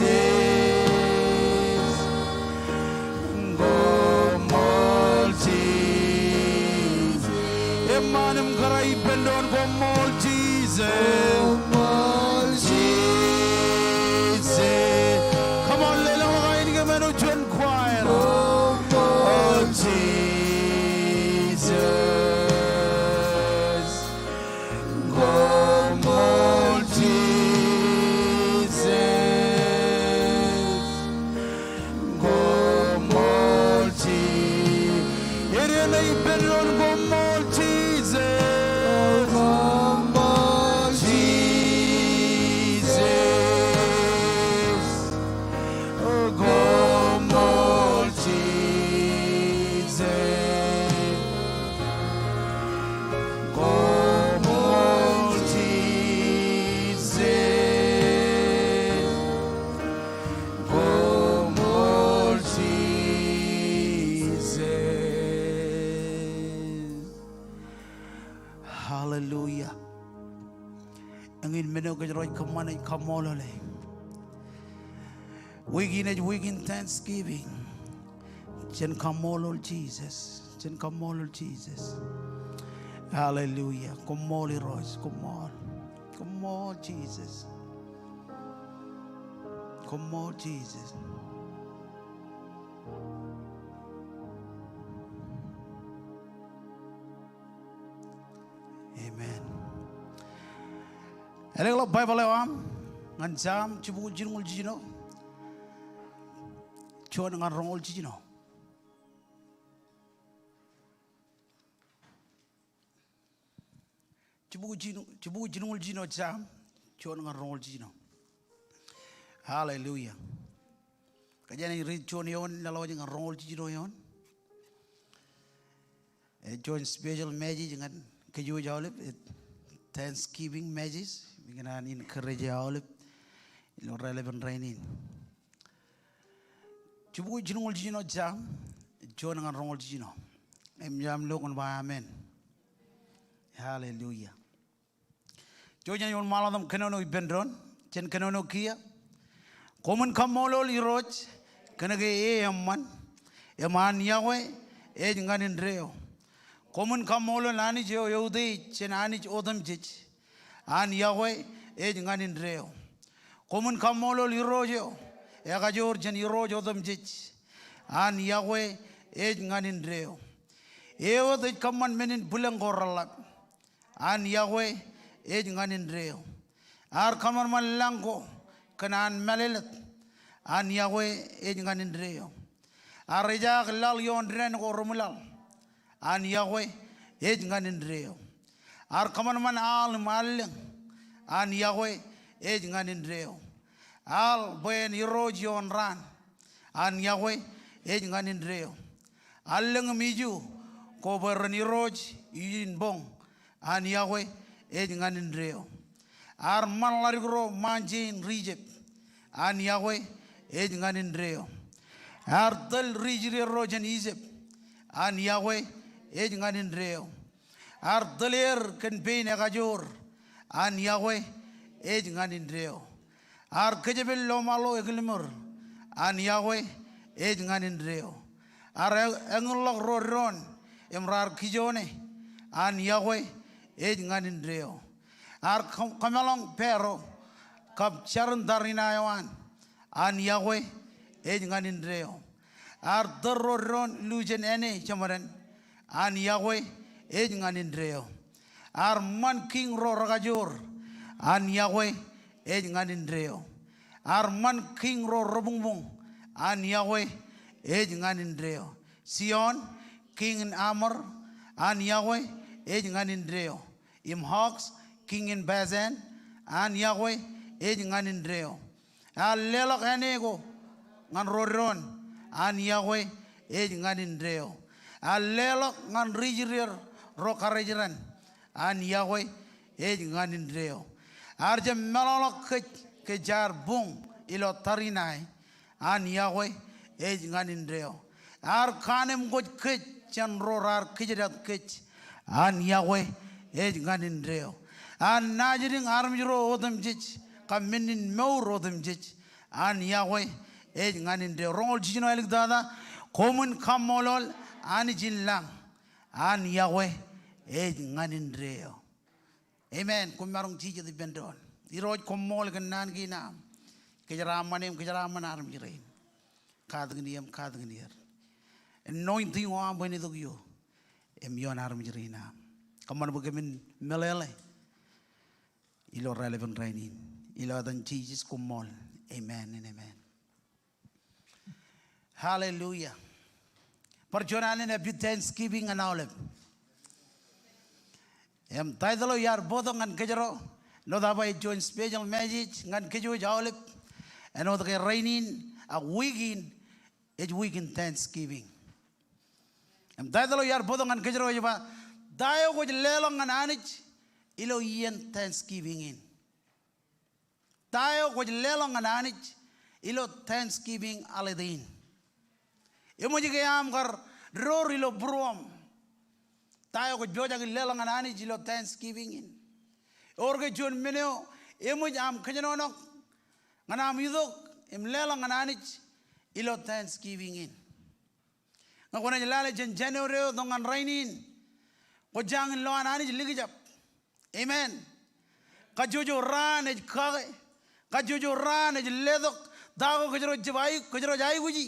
Koṃṃool Jisōs. Eṃṃan im kōrā ippān doon, koṃṃool Jisōs. Koṃṃool Jisōs. Come on, leḷọk ain kōm āinwōt juon choir. Koṃṃool Jisōs. Koṃṃool Jisōs. Koṃṃool Ji-, ere ṇe ippān doon, koṃṃool Jisōs. Koṃṃool Jisōs. Koṃṃool Jisōs. Koṃṃool Jisōs. Koṃṃool Jisōs. Hallelujah. Eñin men eo kōjro ej kōṃṃane ej kaṃṃoolole. Wiik in ej wiik in thanksgiving. Jen kaṃṃoolol Jisōs. Jen kaṃṃoolol Jisōs. Hallelujah. Koṃṃool Irooj. Koṃṃool. Koṃṃool Jisōs. Koṃṃool Jisōs. Amen. Eḷḷọk Baibōḷ eo aṃ ñan Sam jibukwi jilñuul jiljino. Juon ñan roñoul jiljino. Jibukwi jil-, jibukwi jilñuul jiljino Sam, juon ñan roñoul jiljino. Hallelujah. Kōjeañ ej riit juon eoon, laḷọk ñan roñoul jiljino eoon. Ej juon special message ñan kōjwōj aolep, ej Thanksgiving message, ikōṇaan encourage aolep ilo raelepin rainin. Jibukwi jilñuul jiljino Sam, juon ñan roñoul jiljino. Im ejjab lo kwōn ba amen. Hallelujah. Jouj im ṃaḷotak im kōnono ippān doon, jen kōnono kiiō. Koṃwin kaṃṃoolol Irooj, kōnke e eṃṃan, im an iọkwe ej ñan indeeo. Koṃwin kaṃṃoolol Anij eo eutiej jān anij otemjej, an iọkwe ej ñan indeeo. Koṃwin kaṃṃoolol Irooj eo ekajoor jān irooj otemjej, an iọkwe ej ñan indeeo. E wōt ej kōṃṃan men in bwilōñ ko reḷḷap, an iọkwe ej ñan indeeo. Ear kōṃanṃan lañ ko kōn an mālōtlōt, an iọkwe ej ñan indeeo. Ear ejaak laḷ ioon dān ko reṃwilaḷ, an iọkwe ej ñan indeeo. Ear kōṃanṃan al im allōñ, an iọkwe ej ñan indeeo. Al bwe en irooj ioon raan, an iọkwe ej ñan indeeo. Allōñ im iju ko bwe ren irooj ijin boñ, an iọkwe ej ñan indeeo. Ear ṃan ḷadik ro ṃaanjein ri Ijip, an iọkwe ej ñan indeeo. Ear tōl ri Israel ro jān Ijip, an iọkwe ej ñan indeeo. Ear tōl er kōn pein ekajoor, an iọkwe ej ñan indeeo. Ear kōjepel lọmaḷo ekilmor, an iọkwe ej ñan indeeo. Ear e-, eñinḷọk ro doon im raar kijoone, an iọkwe ej ñan indeeo. Ear kō-, kōmeḷọñ Paro kab jarin tariṇae eo an, an yokwe ej ñan indeeo. Ear tōl ro doon lu jān āne jeṃaden, an yokwe ej ñan indeeo. Ear ṃan kiiñ ro rekajoor, an yokwe ej ñan indeeo. Ear ṃan kiiñ ro rebuñbuñ, an yokwe ej ñan indeeo. Sihon, kiiñ in Amor, an yokwe ej ñan indeeo. Im Og, kiiñ in Basan, an yokwe ej ñan indeeo. Ear leḷọk āne ko ñan ro doon, an yokwe ej ñan indeeo. Ear leḷọk ñan ri-Israel ro karijran, an yokwe ej ñan indeeo. Ear jab meḷọkḷọk kōj ke jaar buñ ilo tariṇae, an yokwe ej ñan indeeo. Ear kaanemkwōj kōj jān ro raar kijedat kōj, an yokwe ej ñan indeeo. Ear naajdik armej ro otemjej kab men in mour otemjej, an yokwe ej ñan indeeo. Roñoul jiljino āliktata, koṃwin kaṃṃoolol Anij in lañ, an yokwe ej ñan indeeo. Amen. Koṃ maroñ jijet ippān doon. Irooj, koṃṃool kōn naan kein aṃ. Kōjeraaṃṃan eṃ, kōjeraaṃṃan armej rein. Katakin eṃ, katakin er. Anointing eo aṃ bwe en itok ioō im ioon armej rein aṃ. Kōṃṃan bwe kōmin meḷeḷe ilo raelepin rainin. Ilo etan Jisōs, koṃṃool. Amen and amen. Hallelujah. Bar juon alen Happy Thanksgiving ñan aolep. Im title eo iar bōktok ñan kōjro, āinwōt aō ba ej juon special message ñan kōj aolep. Āinwōt ke rainin ak wiik in ej wiik in Thanksgiving. Im title eo iar bōktok ñan kōjro ej ba, ta eo kwōj leḷọk ñan Anij ilo iien Thanksgiving in? Ta eo kwōj leḷọk ñan Anij ilo Thanksgiving holiday in? Eṃōj ke aṃ kar door ilo būruoṃ? Ta eo kwōj pojak in leḷọk ñan Anij ilo Thanksgiving in? Ewōr ke juon men eo eṃōj aṃ kōjenolọk ñan aṃ itok im leḷọk ñan Anij ilo Thanksgiving in? Ñe kwōnaaj lale jān January eo tok ñan rainin, kwō jañin lo an Anij likjab. Amen. Kajjojo raan ej kake. Kajjojo raan ej letok. Ta ko kōjro jab aikuj, kōjro ej aikuji?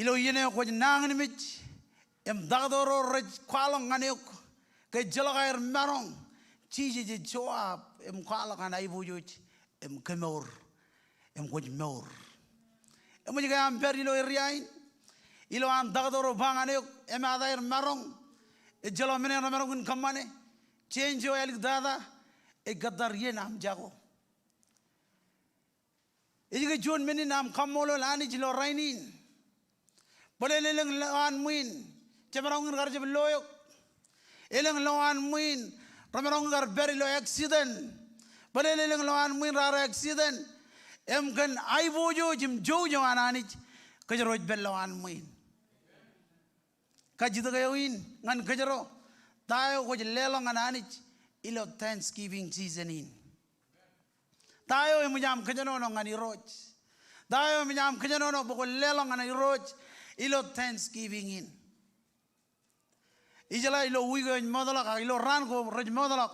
Ilo iien eo kwōj nañinmej im taktō ro rej kwaḷọk ñan eok ke ejjeḷọk aer maroñ, Jisōs ej show up im kwaḷọk an aiboojoj im kemour im kwōj mour. Eṃōj ke aṃ pād ilo area in, ilo an taktō ro ba ñan eok, emaat aer maroñ, ejjeḷọk men eo remaroñ in kōṃṃane, change eo āliktata ej kōttar iien aṃ jako. Ej ke juon men in aṃ kaṃṃoolol Anij ilo rainin? Bōlen elōñ lowaan ṃwiin jemaroñ in kar jab lo eok. Elōñ lowaan ṃwiin remaroñ in kar pād ilo accident. Bōlen elōñ lowaan ṃwiin raar accident im kōn aiboojoj im jouj eo an Anij, kōjro ej pād lowaan ṃwiin. Kajjitōk eo in ñan kōjro, ta eo kwōj leḷọk ñan Anij ilo Thanksgiving season in? Ta eo eṃōj aṃ kōjenolọk ñan Irooj? Ta eo eṃōj aṃ kōjenolọk bwe kwōn leḷọk ñan Irooj ilo Thanksgiving in? Ijeḷā ilo wiik eo ej ṃootḷọk ak ilo raan ko rej ṃootḷọk,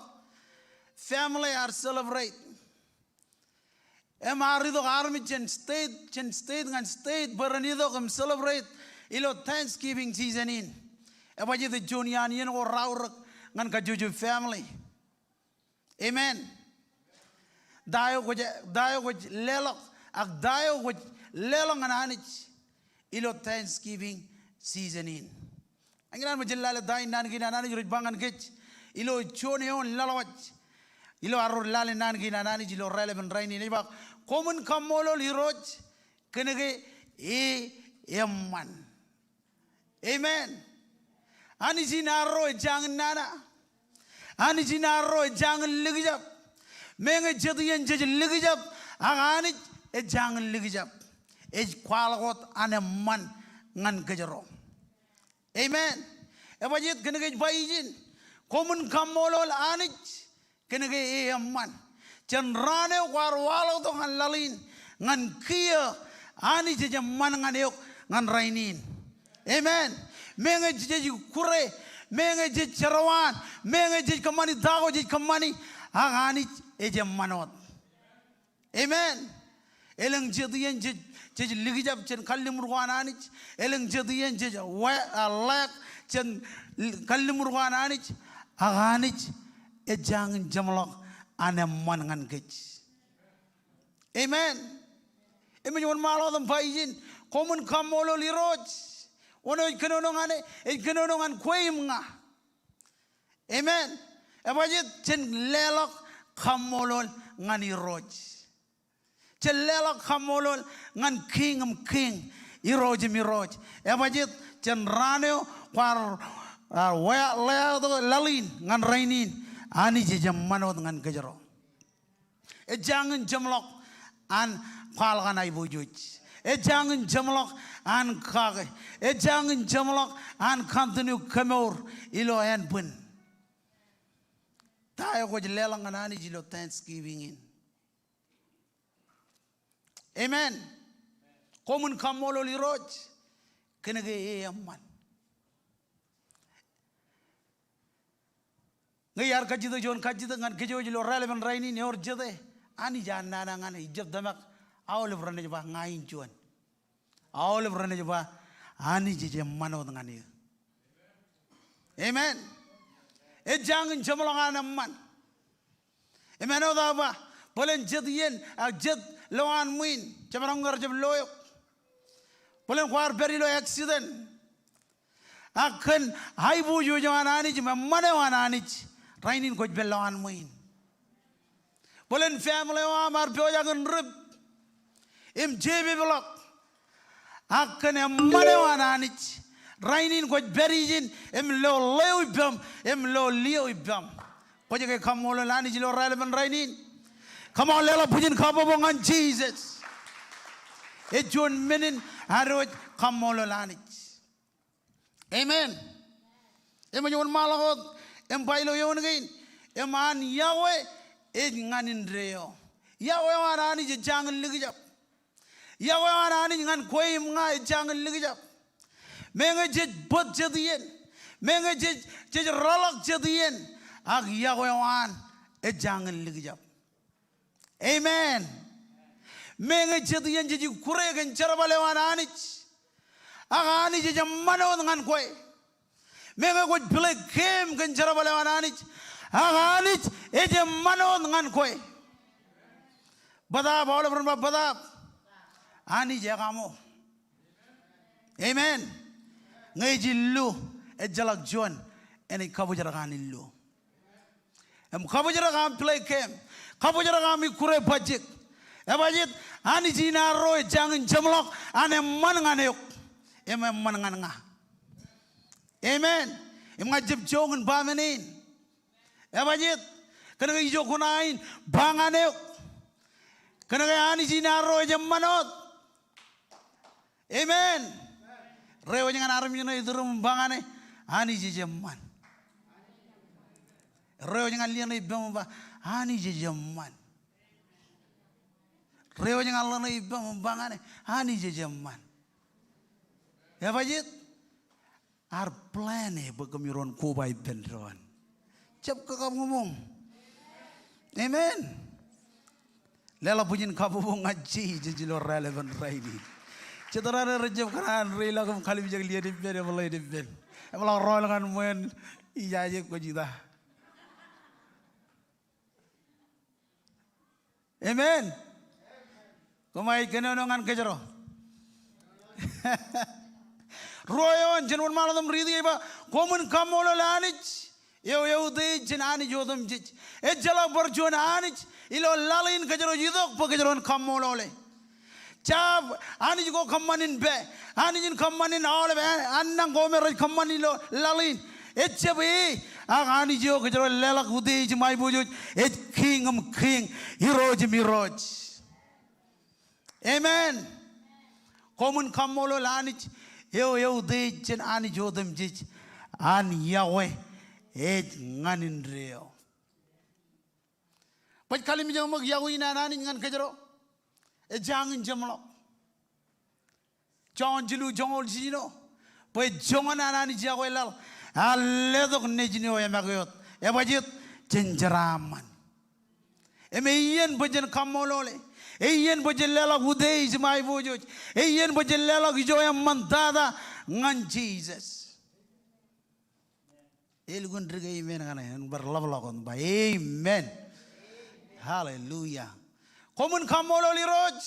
family ear celebrate. Im ear itok armej jān state, jān state ñan state bwe ren itok im celebrate ilo Thanksgiving season in. Ebajjeet ej juon iaan iien ko raorōk ñan kajjojo family. Amen. Ta eo kwōj, ta eo kwōj leḷọk, ak ta eo kwōj leḷọk ñan Anij ilo Thanksgiving season in? Ña ikōṇaan bwe jen lale ta in naan kein an Anij rej ba ñan kōj ilo juon eoon laḷwaj. Ilo arro lale naan kein an Anij ilo raelepin rainin ej ba, koṃwin kaṃṃoolol Irooj kōn ke e eṃṃan. Amen. Anij in arro ej jañin nana. Anij in arro ej jañin likjab. Meñe jet iien jej likjab, ak Anij ej jañin likjab. Ej kwaḷọk wōt an eṃṃan ñan kōjro. Amen. Ebajjeet kōn ke ej ba ijin, koṃwin kaṃṃoolol Anij kōn ke e eṃṃan. Jān raan eo kwaar waḷọktok ñan laḷ in, ñan kiiō, Anij ej eṃṃan ñan eok ñan rainin. Amen. Meñe jej kure, Meñe jej jerọwiwi, meñe jej kōṃṃani ta ko jej kōṃṃani, ak Anij ej eṃṃan wōt. Amen. Elōñ jet iien jej, jej likjab jān kalliṃur ko an Anij. Elōñ jet iien jej we, a, ḷeak jān kalliṃur ko an Anij. Ak Anij ej jañin jeṃḷọk an eṃṃan ñan kōj. Amen. Im ej wōnṃaanḷọk im ba ijin, koṃwin kaṃṃoolol Irooj. Wōn eo ej kōnono ñan e, ej kōnono ñan kwe im ña. Amen. Ebajeet? Jen leḷọk kaṃṃoolol ñan Irooj. Jen leḷọk kaṃṃoolol ñan Kiiñ im kiiñ, Irooj im irooj. Ebajeet? Jān raan eo kwaar, a, wea, leḷọk laḷ in ñan rainin, Anij ej eṃṃan wōt ñan kōjro. Ej jañin jeṃḷọk an kwaḷọk an aiboojoj. Ej jañin jeṃḷọk an kake. Ej jañin jeṃḷọk an continue kemour ilo ānbwin. Ta eo kwōj leḷọk ñan Anij ilo Thanksgiving in? Amen. Koṃwin kaṃṃoolol Irooj kōnke e eṃṃan. Ñe iar kajjitōk juon kajjitōk ñan kōj wōj ilo raelepin rainin, ewōr jete, Anij ear nana ñan e, ijjab tōmak, aolep renaaj ba ña in juon. Aolep renaaj ba Anij ej eṃṃan wōt ñan eō. Amen. Ej jañin jeṃḷọk an eṃṃan. Im āinwōt aō ba, bōlen jet iien, a, jet lowaan ṃwiin, jemaroñ ñe rej jab lo eok. Bōlen kwaar pād ilo accident. Ak kōn aiboojoj eo an Anij im eṃṃan eo an Anij, rainin kwōj pād lowaan ṃwiin. Bōlen family eo aṃ ear pojak in rip im jepeplọk. Ak kōn eṃṃan eo an Anij, rainin kwōj pād ijin im lo ḷeo ippaṃ, im lo lieo ippaṃ. Kwōj ke kaṃṃoolol Anij ilo raelepin rainin? Come on, leḷọk bwijin kabbokbok ñan Jisōs. Ej juon men in ad wōj kaṃṃoolol Anij. Amen. Im ej wōnṃaanḷọk wōt im ba ilo eoon kein, im an iọkwe ej ñan indeeo. Iọkwe eo an Anij ej jañin likjab. Iọkwe eo an Anij ñan kwe im ña ej jañin likjab. Meñe jej bōd jet iien, meñe jej, jej rōḷọk jet iien, ak iọkwe eo an ej jañin likjab. Amen. Meñe jet iien jej ikkure kōn jerbal eo an Anij, ak Anij ej eṃṃan wōt ñan kwe. Meñe kwōj play game kōn jerbal eo an Anij, ak Anij ej eṃṃan wōt ñan kwe. Bōtaab, aolep ren ba bōtaab. Anij ekaṃo. Amen. Ñe ej illu, ejjeḷọk juon enaaj kabōjrak an illu. Im kabōjrak aṃ play game. Kabōjrak aṃ ikkure bajjek. Ebajeet? Anij in arro ej jañin jeṃḷọk an eṃṃan ñan eok im eṃṃan ñan ña. Amen. Im ña ij jab jook in ba men in. Ebajeet? Kōnke ijo kuṇaō in ba ñan eok. Kōnke Anij in arro ej eṃṃan wōt. Amen. Reiwōj ñan armej ṇe iturūṃ im ba ñan e, Anij ej eṃṃan. Reiwōj ñan liō ṇe ippaṃ im ba, Anij ej eṃṃan. Reiwōj ñan ḷōṇe ippaṃ im ba ñan e, Anij ej eṃṃan. Ebajeet? Ear plan e bwe kōmro en koba ippān doon. Jab kakabuñbuñ. Amen. Leḷọk bwijin kabbokbok ñan Jisōs ilo raelepin rainin. Jet raṇe rej jab kōṇaan reiḷọk im kalimjek liien ippān, eṃḷọk ippān. Eṃḷọk rọọl ñan ṃweo in, ijaje kwōj ita. Amen. Koṃij kōnono ñan kōjro. Ruo eoon, jen wōnṃaanḷọk im riiti ej ba, koṃwin kaṃṃoolol Anij eo eutiej jān anij otemjej. Ejjeḷọk bar juon Anij ilo laḷ in kōjro ej itok bwe kōjro en kaṃṃoolole. Jab anij ko kōṃṃan in pā, anij in kōṃṃan in aolep an-, annañ ko me rej kōṃṃan ilo laḷ in. Ejjab e, ak Anij eo kōjro leḷọk utiej im aiboojoj, ej Kiiñ im kiiñ, Irooj im irooj. Amen. Koṃwin kaṃṃoolol Anij eo eutiej jān anij otemjej, an iọkwe ej ñan indeeo. Baj kalimjek ṃōk iọkwe in an Anij ñan kōjro. Ej jañin jeṃḷọk. Jon jilu joñoul jiljino. Bwe joñan an Anij iọkwe laḷ, Ear letok nejin eo eṃake wōt. Ebajjeet? Jen jeraaṃṃan. Im eiien bwe jen kaṃṃoolole. Eiien bwe jen leḷọk utiej im aiboojoj. Eiien bwe jen leḷọk ijo eṃṃantata ñan Jisōs. Elukkuun dik amen kaṇe, en bar ḷapḷọk wōt im ba amen. Hallelujah. Koṃwin kaṃṃoolol Irooj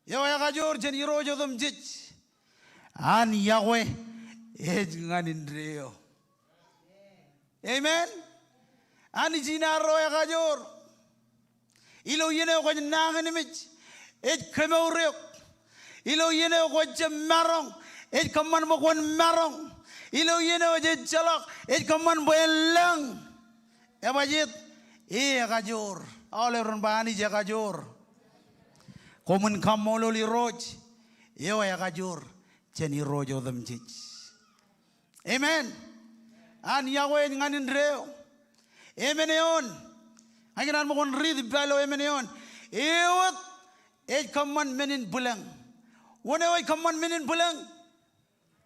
eo ekajoor jān irooj otemjej. An yokwe ej ñan indeeo. Amen. Anij in arro ekajoor. Ilo iien eo kwōj nañinmej, ej kemour eok. Ilo iien eo kwōj jab maroñ, ej kōṃṃan bwe kwōn maroñ. Ilo iien eo ej ejjeḷọk, ej kōṃṃan bwe en lōñ. Ebajjeet? E ekajoor. Aolep ren ba Anij ekajoor. Koṃwin kaṃṃoolol Irooj eo ekajoor jān irooj otemjej. Amen. An yokwe ej ñan indeeo. Emān eoon. Ña ikōṇaan bwe kwōn riit ippa ilo emān eoon. Ewōt ej kōṃṃan men in bwilōñ. Wōn eo ej kōṃṃan men in bwilōñ?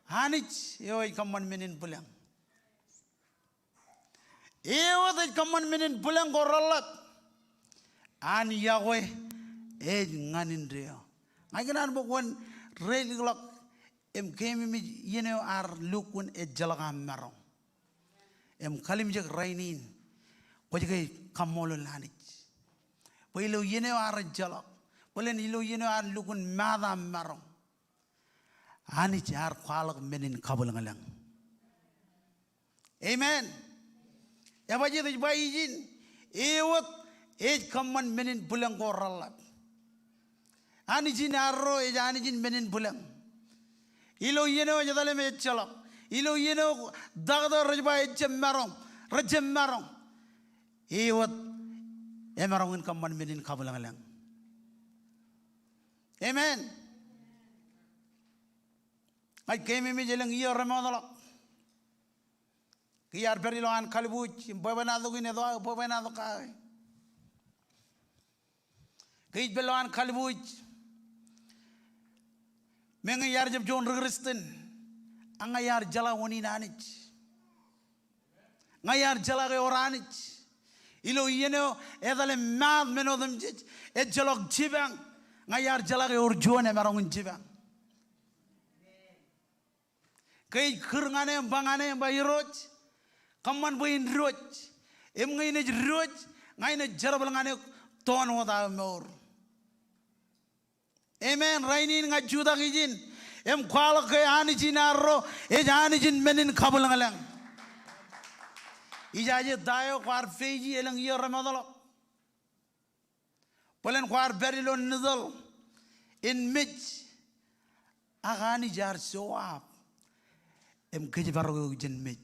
Anij eo ej kōṃṃan men in bwilōñ. Ewōt ej kōṃṃan men in bwilōñ ko reḷḷap. An yokwe ej ñan indeeo. Ña ikōṇaan bwe kwōn reilikḷọk im keememej iien eo ear lukkuun ejjeḷọk aṃ maroñ. Im kalimjek rainin, kwōj ke kaṃṃoolol Anij bwe ilo iien eo ear ejjeḷọk, bōlen ilo iien eo ear lukkuun maat aṃ maroñ, Anij ear kwaḷọk men in kabwilōñlōñ. Amen. Ebajjeet? Ej ba ijin, ewōt ej kōṃṃan men in bwilōñ ko reḷḷap. Anij in arro ej Anij in men in bwilōñ. Ilo iien eo ej etal im ejjeḷọk, ilo iien eo taktō rej ba ejjab maroñ, rejjab maroñ, ewōt emaroñ in kōṃṃan men in kabwilōñlōñ. Amen. Ña ij keememej elōñ iiō remootḷọk ke iar pād ilowaan kalbuuj im bwebwenato in etoaō, bwebwenato kake. Ke ij pād ilowaan kalbuuj, meñe iar jab juon ri Kristian, ak ña iar jeḷā wōn in Anij. Ña iar jeḷā ke ewōr Anij. Ilo iien eo etal im maat men otemjej, ejjeḷọk jipañ, ña iar jeḷā ke ewōr juon emaroñ in jipañ. Ke ij kūr ñan e im ba ñan e, im ba Irooj, kōṃṃan bwe in diwōj. Im ñe in ej diwōj, ña in ej jerbal ñan eok toon wōt aō mour. Amen. Rainin ña ij jutak ijin im kwaḷọk ke Anij in arro ej Anij in men in kabwilōñlōñ. Ijaje ta eo kwaar face-i elōñ iiō remootḷọk? Bōlen kwaar pād ilo nitōl in mej, ak Anij ear show up im kōjparok eok jān mej.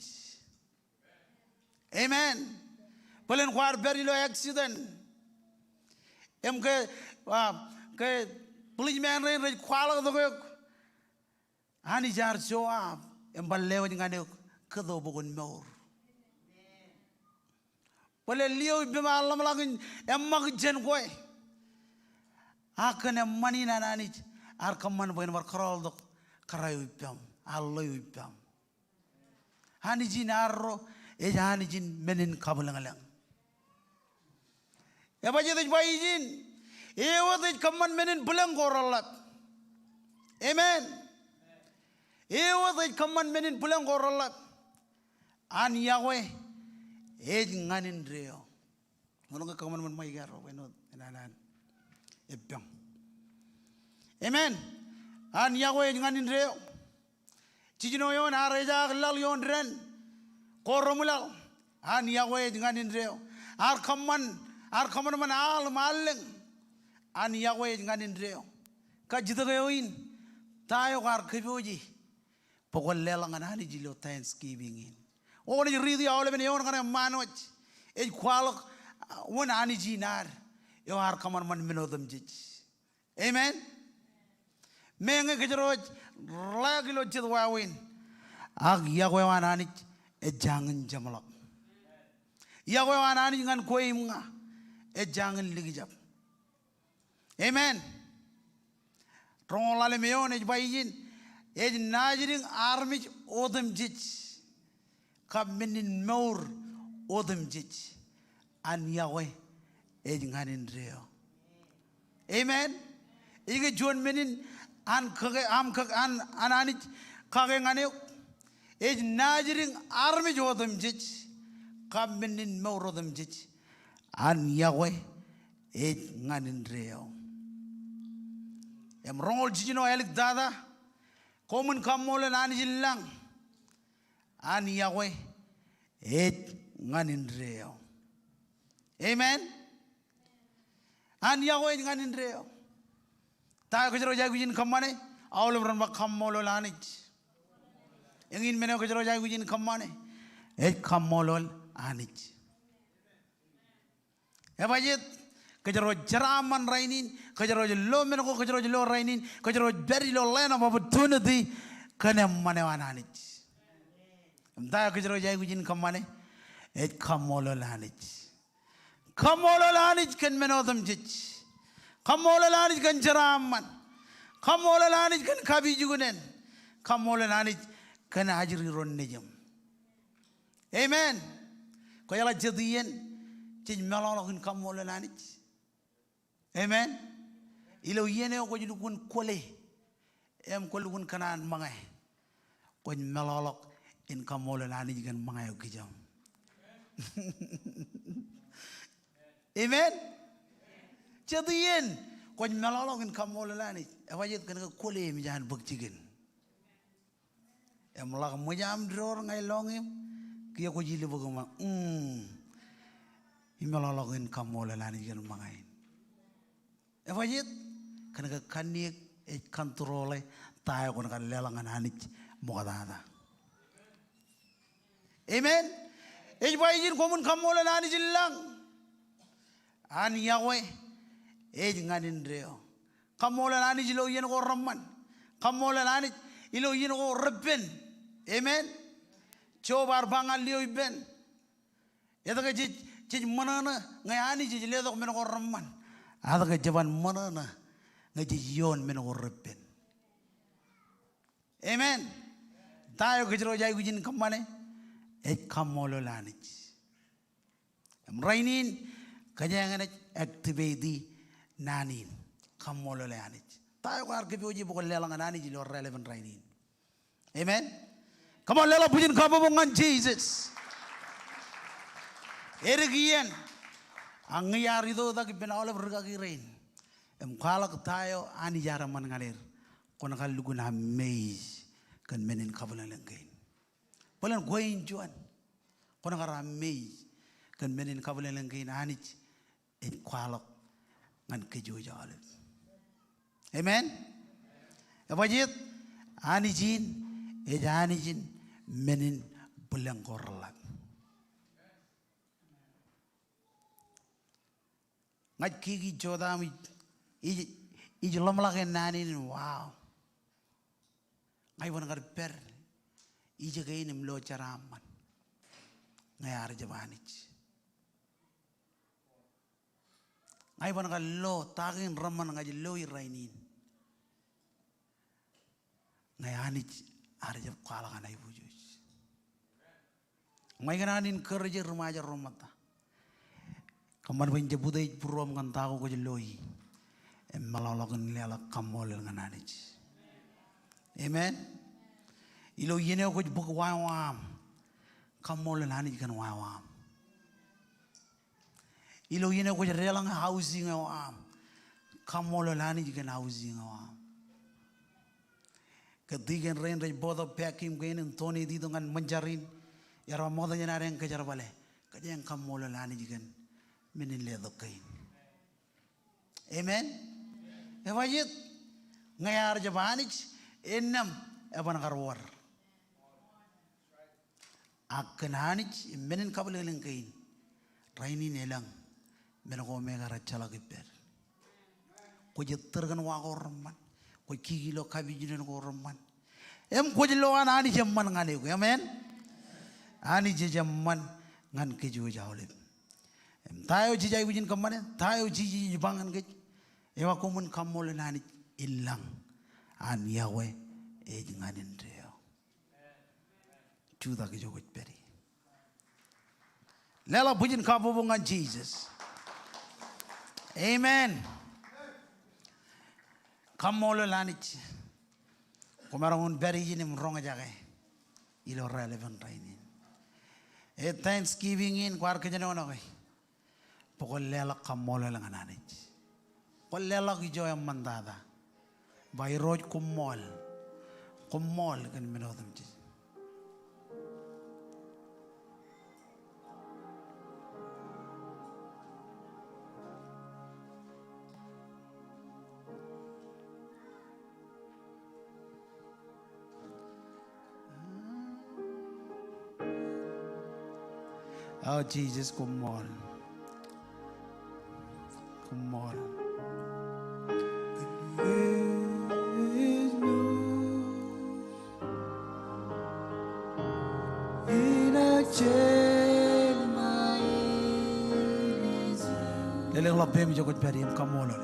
Amen. Bōlen kwaar pād ilo accident im ke, ah, ke policeman rein rej kwaḷọk tok eok, Anij ear show up im bar lewōj ñan eok kōto bwe kwōn mour. Bōlen liō ippaṃ ear ḷōmṇak in eṃṃakūt jān kwe, ak kōn eṃṃan in an Anij ear kōṃṃan bwe en bar kōrọọl tok kōrā eo ippaṃ, allo eo ippaṃ. Anij in arro ej Anij in men in kabwilōñlōñ. Ebajjeet? Ej ba ijin, ewōt ej kōṃṃan men in bwilōñ ko reḷḷap. Amen. Ewōt ej kōṃṃan men in bwilōñ ko reḷḷap. An yokwe ej ñan indeeo. Ñe ḷọk ke kōṃanṃan ṃaik arro bwe āinwōt en an an eppañ. Amen. An yokwe ej ñan indeeo. Jiljino eoon ear ejaak laḷ ioon dān ko reṃwilaḷ. An yokwe ej ñan indeeo. Ear kōṃṃan, ear kōṃanṃan al im allōñ. An yokwe ej ñan indeeo. Kajjitōk eo in, ta eo kwaar kōpooje bwe kwōn leḷọk ñan Anij ilo Thanksgiving in? O kwōnaaj riiti aolepen eoon kaṇe ṃaan wōj. Ej kwaḷọk, ah, wōn Anij in ad eo ear kōṃanṃan men otemjej. Amen. Meñe kōjro ej ḷeak ilo jet wāween, ak yokwe eo an Anij ej jañin jeṃḷọk. Yokwe eo an Anij ñan kwe im ña ej jañin likjab. Amen. Roñoul ḷalem eoon ej ba ijin, ej naajdik armej otemjej. kab men in mour otemjej, an yokwe ej ñan indeeo. Amen. Ej ke juon men in an kake, am kak, an, an Anij kake ñan eok. Ej naajdik armej otemjej, kab men in mour otemjej, an yokwe ej ñan indeeo. Im roñoul jiljino āliktata, koṃwin kaṃṃoolol Anij in lañ, an yokwe ej ñan indeeo. Amen. An yokwe ej ñan indeeo. Ta eo kōjro ej aikuj in kōṃṃane? Aolep ren ba kaṃṃoolol Anij. Eñin men eo kōjro ej aikuj in kōṃṃane, ej kaṃṃoolol Anij. Ebajjeet, kōjro ej jeraaṃṃan rainin, kōjro ej lo men ko kōjro ej lo rainin, kōjro ej pād ilo land of opportunity kōn eṃṃan eo an Anij. Im ta eo kōjro ej aikuj in kōṃṃane, ej kaṃṃoolol Anij. Kaṃṃoolol Anij kōn men otemjej. Kaṃṃoolol Anij kōn jeraaṃṃan. Kaṃṃoolol Anij kōn kapijuknen. Kaṃṃoolol Anij kōn ajri ro nejiṃ. Amen. Kwōjeḷā jet iien jej meḷọkḷọk in kaṃṃoolol Anij? Amen. Ilo iien eo kwōj lukkuun kwōle im kwōj lukkuun kōṇaan ṃōñā, kwōj meḷọkḷọk in kaṃṃoolol Anij kōn ṃōñā eo kijem. Amen. Jet iien kwōj meḷọkḷọk in kaṃṃoolol Anij, ebajjeet, kōn ke kwōle im ij an bōk jikin. Im ḷak ṃōj aṃ door ña ilọñiṃ, kiiō kwōj ilbōk im ba, mm, imeḷọkḷọk in kaṃṃoolol Anij kōn ṃōñā in. Ebajjeet, kōn ke kanniōk ej control e ta eo kwōn kar leḷọk ñan Anij ṃoktata. Amen. Ej ba ijin koṃwin kaṃṃoolol Anij in lañ, an yokwe ej ñan indeeo. Kaṃṃoolol Anij ilo iien ko reṃṃan. Kaṃṃoolol Anij ilo iien ko repen. Amen. Job ear ba ñan lio ippān, etke jej, jej ṃōṇōṇō ñe Anij ej letok men ko reṃṃan? Etke jeban ṃōṇōṇō ñe jej ioon men ko repen? Amen. Ta eo kōjro ej aikuj in kōṃṃane? Ej kaṃṃoolol Anij. Im rainin, kōjeañ naaj activate naan in kaṃṃoolole Anij. Ta eo kwaar kōpooje bwe kwōn leḷọk ñan Anij ilo raelepen rainin? Amen. Come on, leḷọk bwijin kabbokbok ñan Jisōs. Edik iien, ak ñe iar itoitak ippān aolep rūkaki rein im kwaḷọk ta eo Anij ear eṃṃan ñan er, kwōn kar lukkuun amaze kōn men in kabwilōñlōñ kein. Bōlen kwe in juon, kwōn kar amaze kōn men in kabwilōñlōñ kein Anij ej kwaḷọk ñan kōj aolep. Amen. Ebajjeet, Anij in ej Anij in men in bwilōñ ko reḷap. Ña ij kiki Jotham, ij, ij, ij ḷōmṇak in naan in, wow. Ña iban kar pād ijoko in im lo jeraaṃṃan ñe ear jab Anij. Ña iban kar lo ta kein reṃṃan ña ij lo i rainin ñe Anij ear jab kwaḷọk an aiboojoj. Ña ikōṇaan encourage ri-Ṃajeḷ ro ṃōtta. Kōṃṃan bwe jen bōktok būruōṃ kōn ta ko kwōj lo i im meḷọkḷọk in leḷọk kaṃṃoolol ñan Anij. Amen. Ilo iien eo kwōj bōk wāween aṃ, kaṃṃoolol Anij kōn wāween aṃ. Ilo iien eo kwōj deḷọñ housing eo aṃ, kaṃṃoolol Anij kōn housing eo aṃ. Ke dikon rein rej bōktok vacuum kein im donate tok ñan Ṃōn Jar in, iar ba ṃokta jān ad en kōjerbale, kōjeañ kaṃṃoolol Anij kōn men in letok kein. Amen. Ebajjeet, ñe ear jab Anij, innām eban kar wōr. Ak kōn Anij im men in kabwilōñlōñ kein, rainin elōñ men ko me ekar ejjeḷọk ippād. Kwōj ettōr kōn wa ko reṃṃan, kwōj kiki ilo kapijuknen ko reṃṃan, im kwōj lo an Anij eṃṃan ñan eok. Amen. Anij ej eṃṃan ñan kōj aolep. Im ta eo jej aikuj in kōṃṃane, ta eo Jisōs ej ba ñan kōj, ej ba koṃwin kaṃṃoolol Anij in lañ, an yokwe ej ñan indeeo. Jutak ijo kwōj pād ie. Leḷọk bwijin kabbokbok ñan Jisōs. Amen. Kaṃṃoolol Anij. Koṃ maroñ in pād ijin im roñjake ilo raelepen rainin. E Thanksgiving in kwaar kōjenolọke bwe kwōn leḷọk kaṃṃoolol ñan Anij. Kwōn leḷọk ijo eṃṃantata. Ba Irooj koṃṃool. Koṃṃool kōn men otemjej. O Jisōs, koṃṃool. Koṃṃool. Lelōñḷọk peiṃ ijo kwōj pād ie im kaṃṃoolol.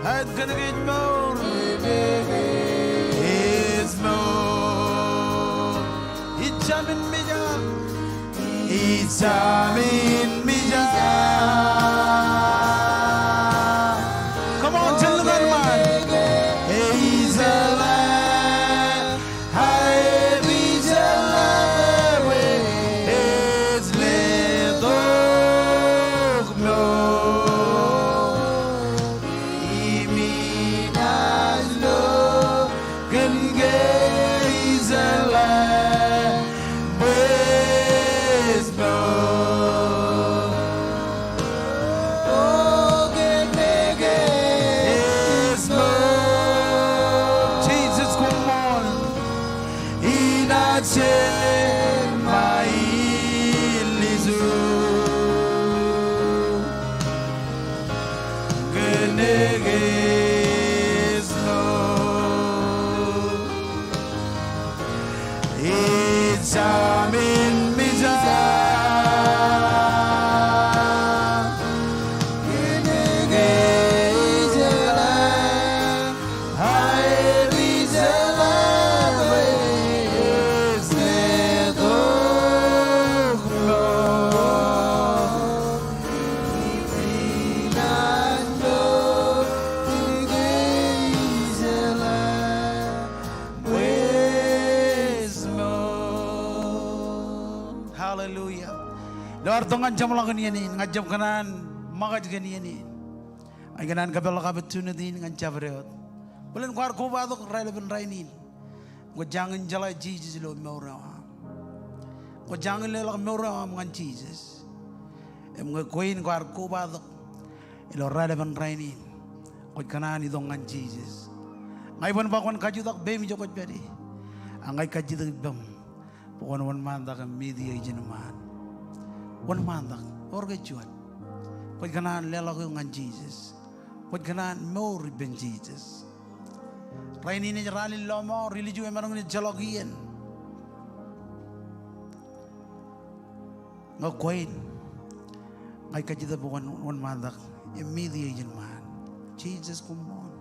Aet kōnke ej mour. Ej mour. Ij Jaamin mejā. Ij Jaamin mejā. Come on, jen lōñ ṃaan. Ej Jaamin Jisōs, koṃṃool. Hallelujah. Ilo ad itok ñan jeṃḷọkin iien in, ña ij jab kōṇaan ṃōkaj kōn iien in. Ij kōṇaan kōpeḷḷọk opportunity in ñan jabdewōt bōlen kwaar kobatok raelepen rainin. Kwōj jañin jeḷā Jisōs ilo mour eo aṃ. Kwōj jañin leḷọk mour eo aṃ ñan Jisōs. Im ñe kwe in kwaar kobatok ilo raelepen rainin, kwōj kōṇaan itok ñan Jisōs. Ña iban ba kwōn kajutak peiṃ ijo kwōj pād ie. Ak ña ij kajjitōk ippaṃ bwe kwōn wōnṃaantak im meet eō ijin ṃaan. Wōnṃaantak, ewōr ke juon? Kwōj kōṇaan leḷọk eō ñan Jisōs. Kwōj kōṇaan mour ippān Jisōs. Rainin ej raan in lọmọọr, ilju emaroñ in ejjeḷọk iien. Ñe kwe in, ña ij kajjitōk bwe kwōn wōnṃaantak im meet eō ijin ṃaan. Jisōs, koṃṃool.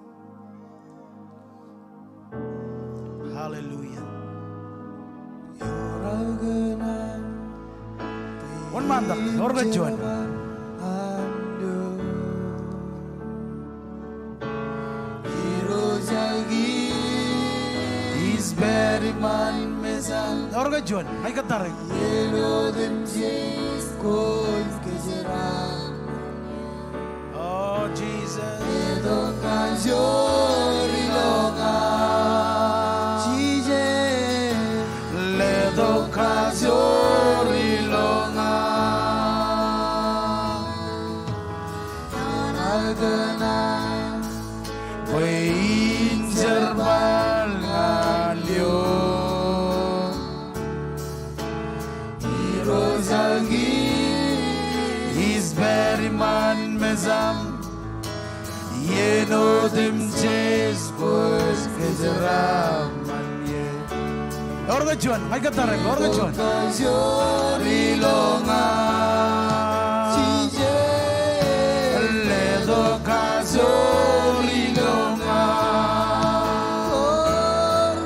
Hallelujah. Wōnṃaantak, ewōr ke juon? Ewōr ke juon? Ña ij kōttar eok. Letok kajoor ilo ña. Jisōs. Letok kajoor ilo ña. Ñan al kōṇaan bwe in jerbal ñan eok. Irooj ak Irooj, ispād iṃaan mejaṃ, iien otemjej kwōj kōjeraaṃṃan ie. Ewōr ke juon, ña ij kōttar eok, ewōr ke juon. Kajoor ilo ña. Jisōs. Letok kajoor ilo ña.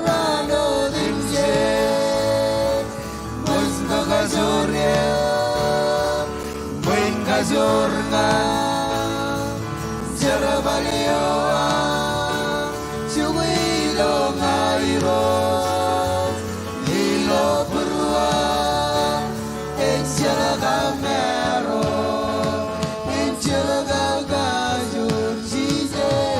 Raan otemjej. Bwe in kajoor eok, bwe in kajoor ña, jerbal eo aṃ, jukwi ilo ña Irooj, ilo būruō, ejjeḷọk amaro, ejjeḷọk akajoor Jisōs.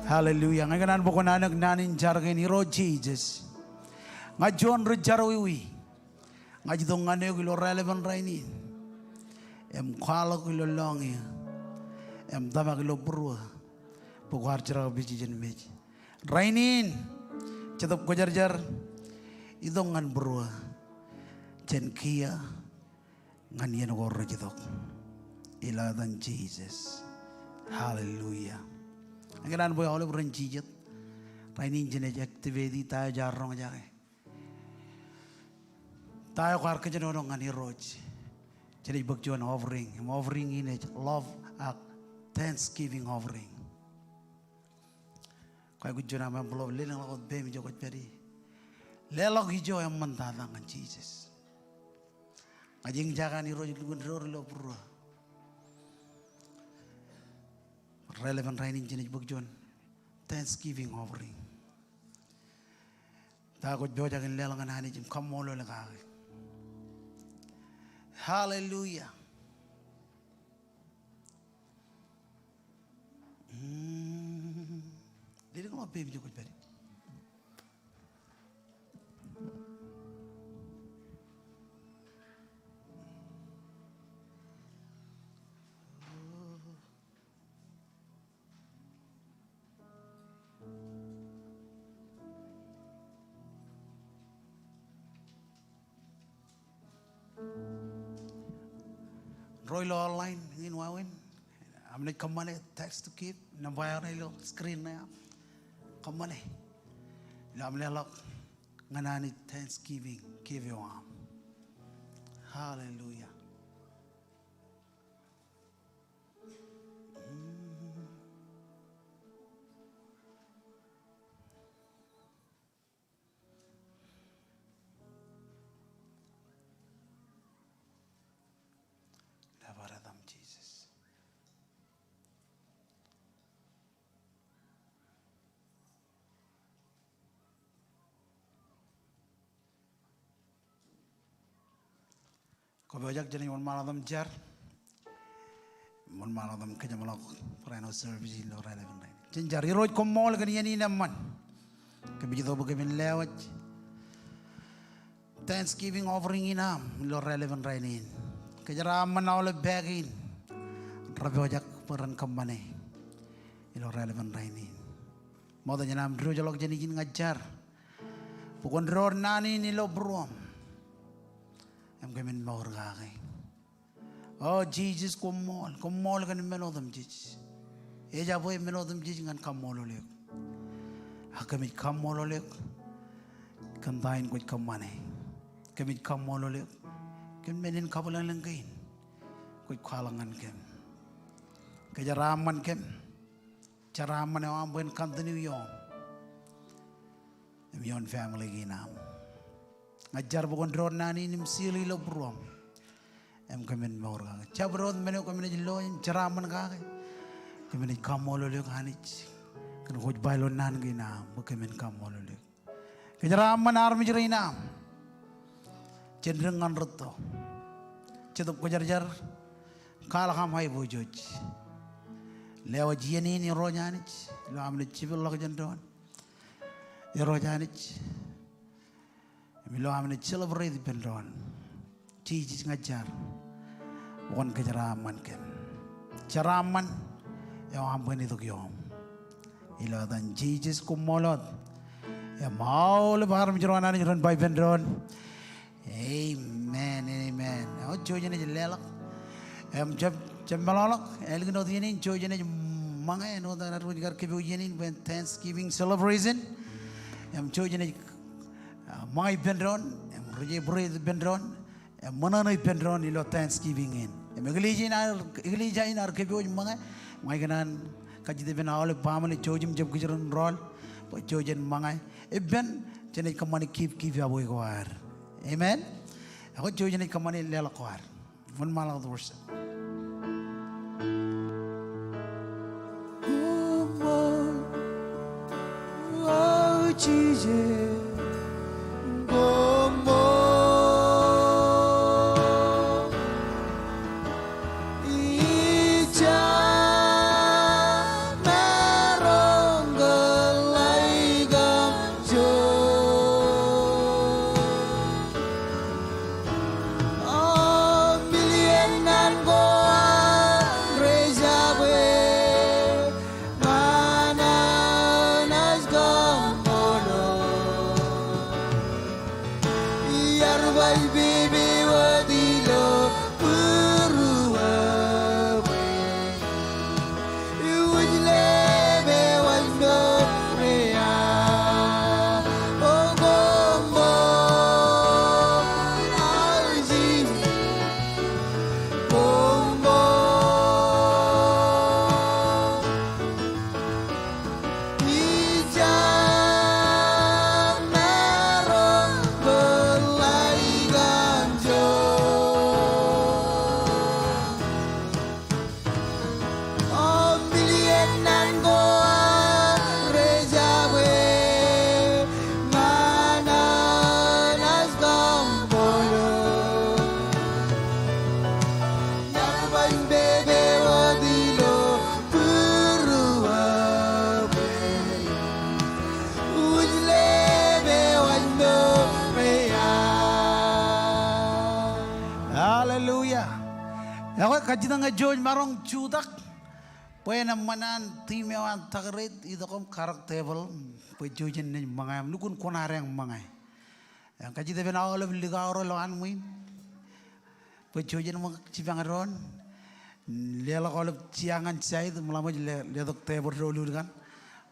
Hallelujah. Ña ikōṇaan bwe kwōn anōk naan in jar kein. Irooj Jisōs, ña juon ri jerọwiwi. Ña ij itok ñan eok ilo raelepen rainin im kwaḷọk ilo lọñiō im tōmak ilo būruō bwe kwaar jerkakpeje jān mej. Rainin, Jetōb Kwōjarjar, itok ñan būruō jān kiiō ñan iien ko rej itok. Ilo etan Jisōs. Hallelujah. Ña ikōṇaan bwe aolep ren jijet rainin jenaaj activate ta eo jaar roñjake. Ta eo kwaar kōjenolọk ñan Irooj. Jenaaj bōk juon offering. Im offering in ej love ak thanksgiving offering. Kwaikuj juon aṃ envelope, lelōñḷọk wōt peiṃ ijo kwōj pād ie. Leḷọk ijo eṃṃan tata ñan Jisōs. Ña ij eñjake an Irooj lukkuun dour ilo būruō. Raelepen rainin jenaaj bōk juon thanksgiving offering. Ta kwōj pojak in leḷọk ñan Anij im kaṃṃoolol kake? Hallelujah. Mm. Lelōñḷọk peiṃ ijo kwōj pād ie. Ro ilo online in wāween, aṃ naaj kōṃṃane text to give, nōṃba eo ṇe ilo screen ṇe aṃ. Kōṃṃane ilo aṃ leḷọk ñan Anij thanksgiving give eo aṃ. Hallelujah. Nōbar etaṃ Jisōs. Kwōpojak, jenaaj wōnṃaanḷọk jar. Wōnṃaanḷọk kōjeṃḷọk barāinwōt service in ilo raelepen rainin. Jen jar. Irooj, koṃṃool kōn iien in eṃṃan. Kōmij itok bwe kōmin lewōj thanksgiving offering in aṃ ilo raelepen rainin. Kōjeraaṃṃan aolep bag in rej pojak bwe ren kōṃṃane ilo raelepen rainin. Ṃokta jān am diwōjḷọk jān ijin, ña ij jar bwe kwōn door naan in ilo būruōṃ im kōmin mour kake. O Jisōs, koṃṃool, koṃṃool kōn men otemjej. Ejabwe men otemjej ñan kaṃṃoolol eok. Ak kōmij kaṃṃoolol eok kōn ta in kwōj kōṃṃane. Kōmij kaṃṃoolol eok kōn men in kabwilōñlōñ kein kwōj kwaḷọk ñan kōm. Kōjeraaṃṃan kōm. Jeraaṃṃan eo aṃ bwe en continue ioon im ioon family kein aṃ. Ña ij jar bwe kwōn doon naan in im seal ilo būruōṃ. Im kōmin mour kake. Jabdewōt men eo kōmin ej lo im jeraaṃṃan kake, kōmin ej kaṃṃoolol eok Anij kōn kwōj ba ilo naan kein aṃ bwe kōmin kaṃṃoolol eok. Kōjeraaṃṃan armej rein aṃ jān dik ñan rūtto. Jetōb Kwōjarjar, kwaḷọk aṃ aiboojoj. Lewōj iien in Irooj Anij ilo am naaj jipeḷḷọk jān doon, Irooj Anij, im ilo am naaj celebrate ippān doon. Jisōs, ña ij jar bwe kwōn kōjeraaṃṃan kōm. Jeraaṃṃan eo aṃ bwe en itok ioṃ. Ilo etan Jisōs, koṃṃool wōt. Im aolep armej ro an Anij ren ba ippān doon, amen, amen. Eo, jouj im naaj leḷọk im jab, jab meḷọkḷọk. Ālikin wōt iien in, jouj im naaj ṃōñā āinwōt an ad kar kōpooj iien in bwe en Thanksgiving celebration. Im jouj im naaj, ah, ṃōñā ippān doon im ri-, ri-, ippān doon im ṃōṇōṇō ippān doon ilo Thanksgiving in. Im eklejia in ear, eklejia in ear kōpooj ṃōñā. Ña ikōṇaan kajjitōk ippān aolep baaṃle, jouj im jab kōjro in rọọl bwe jouj im ṃōñā ippān, jenaaj kōṃṃani keep, keep eo aṃ ko ad. Amen. Ekwe jouj im naaj kōṃṃani leḷọk ko ad. Wōnṃaanḷọk wōt worship. Hallelujah. Ekwe kajjitōk ñe jouj maroñ jutak bwe en eṃṃan an team eo an Takiret itok im karōk tebōḷ bwe jouj im naaj ṃōñā im lukkuun kuṇaad eñ ṃōñā. Im kajjitōk ippān aolep likao ro ilo an ṃwiin bwe jouj im ṃōk jipañ doon. Leḷọk aolep jea ñan side im ḷak ṃōj le-, letok tebōḷ doulul kaṇ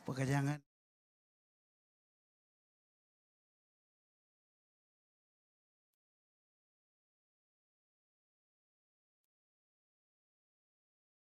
bwe kōjeañ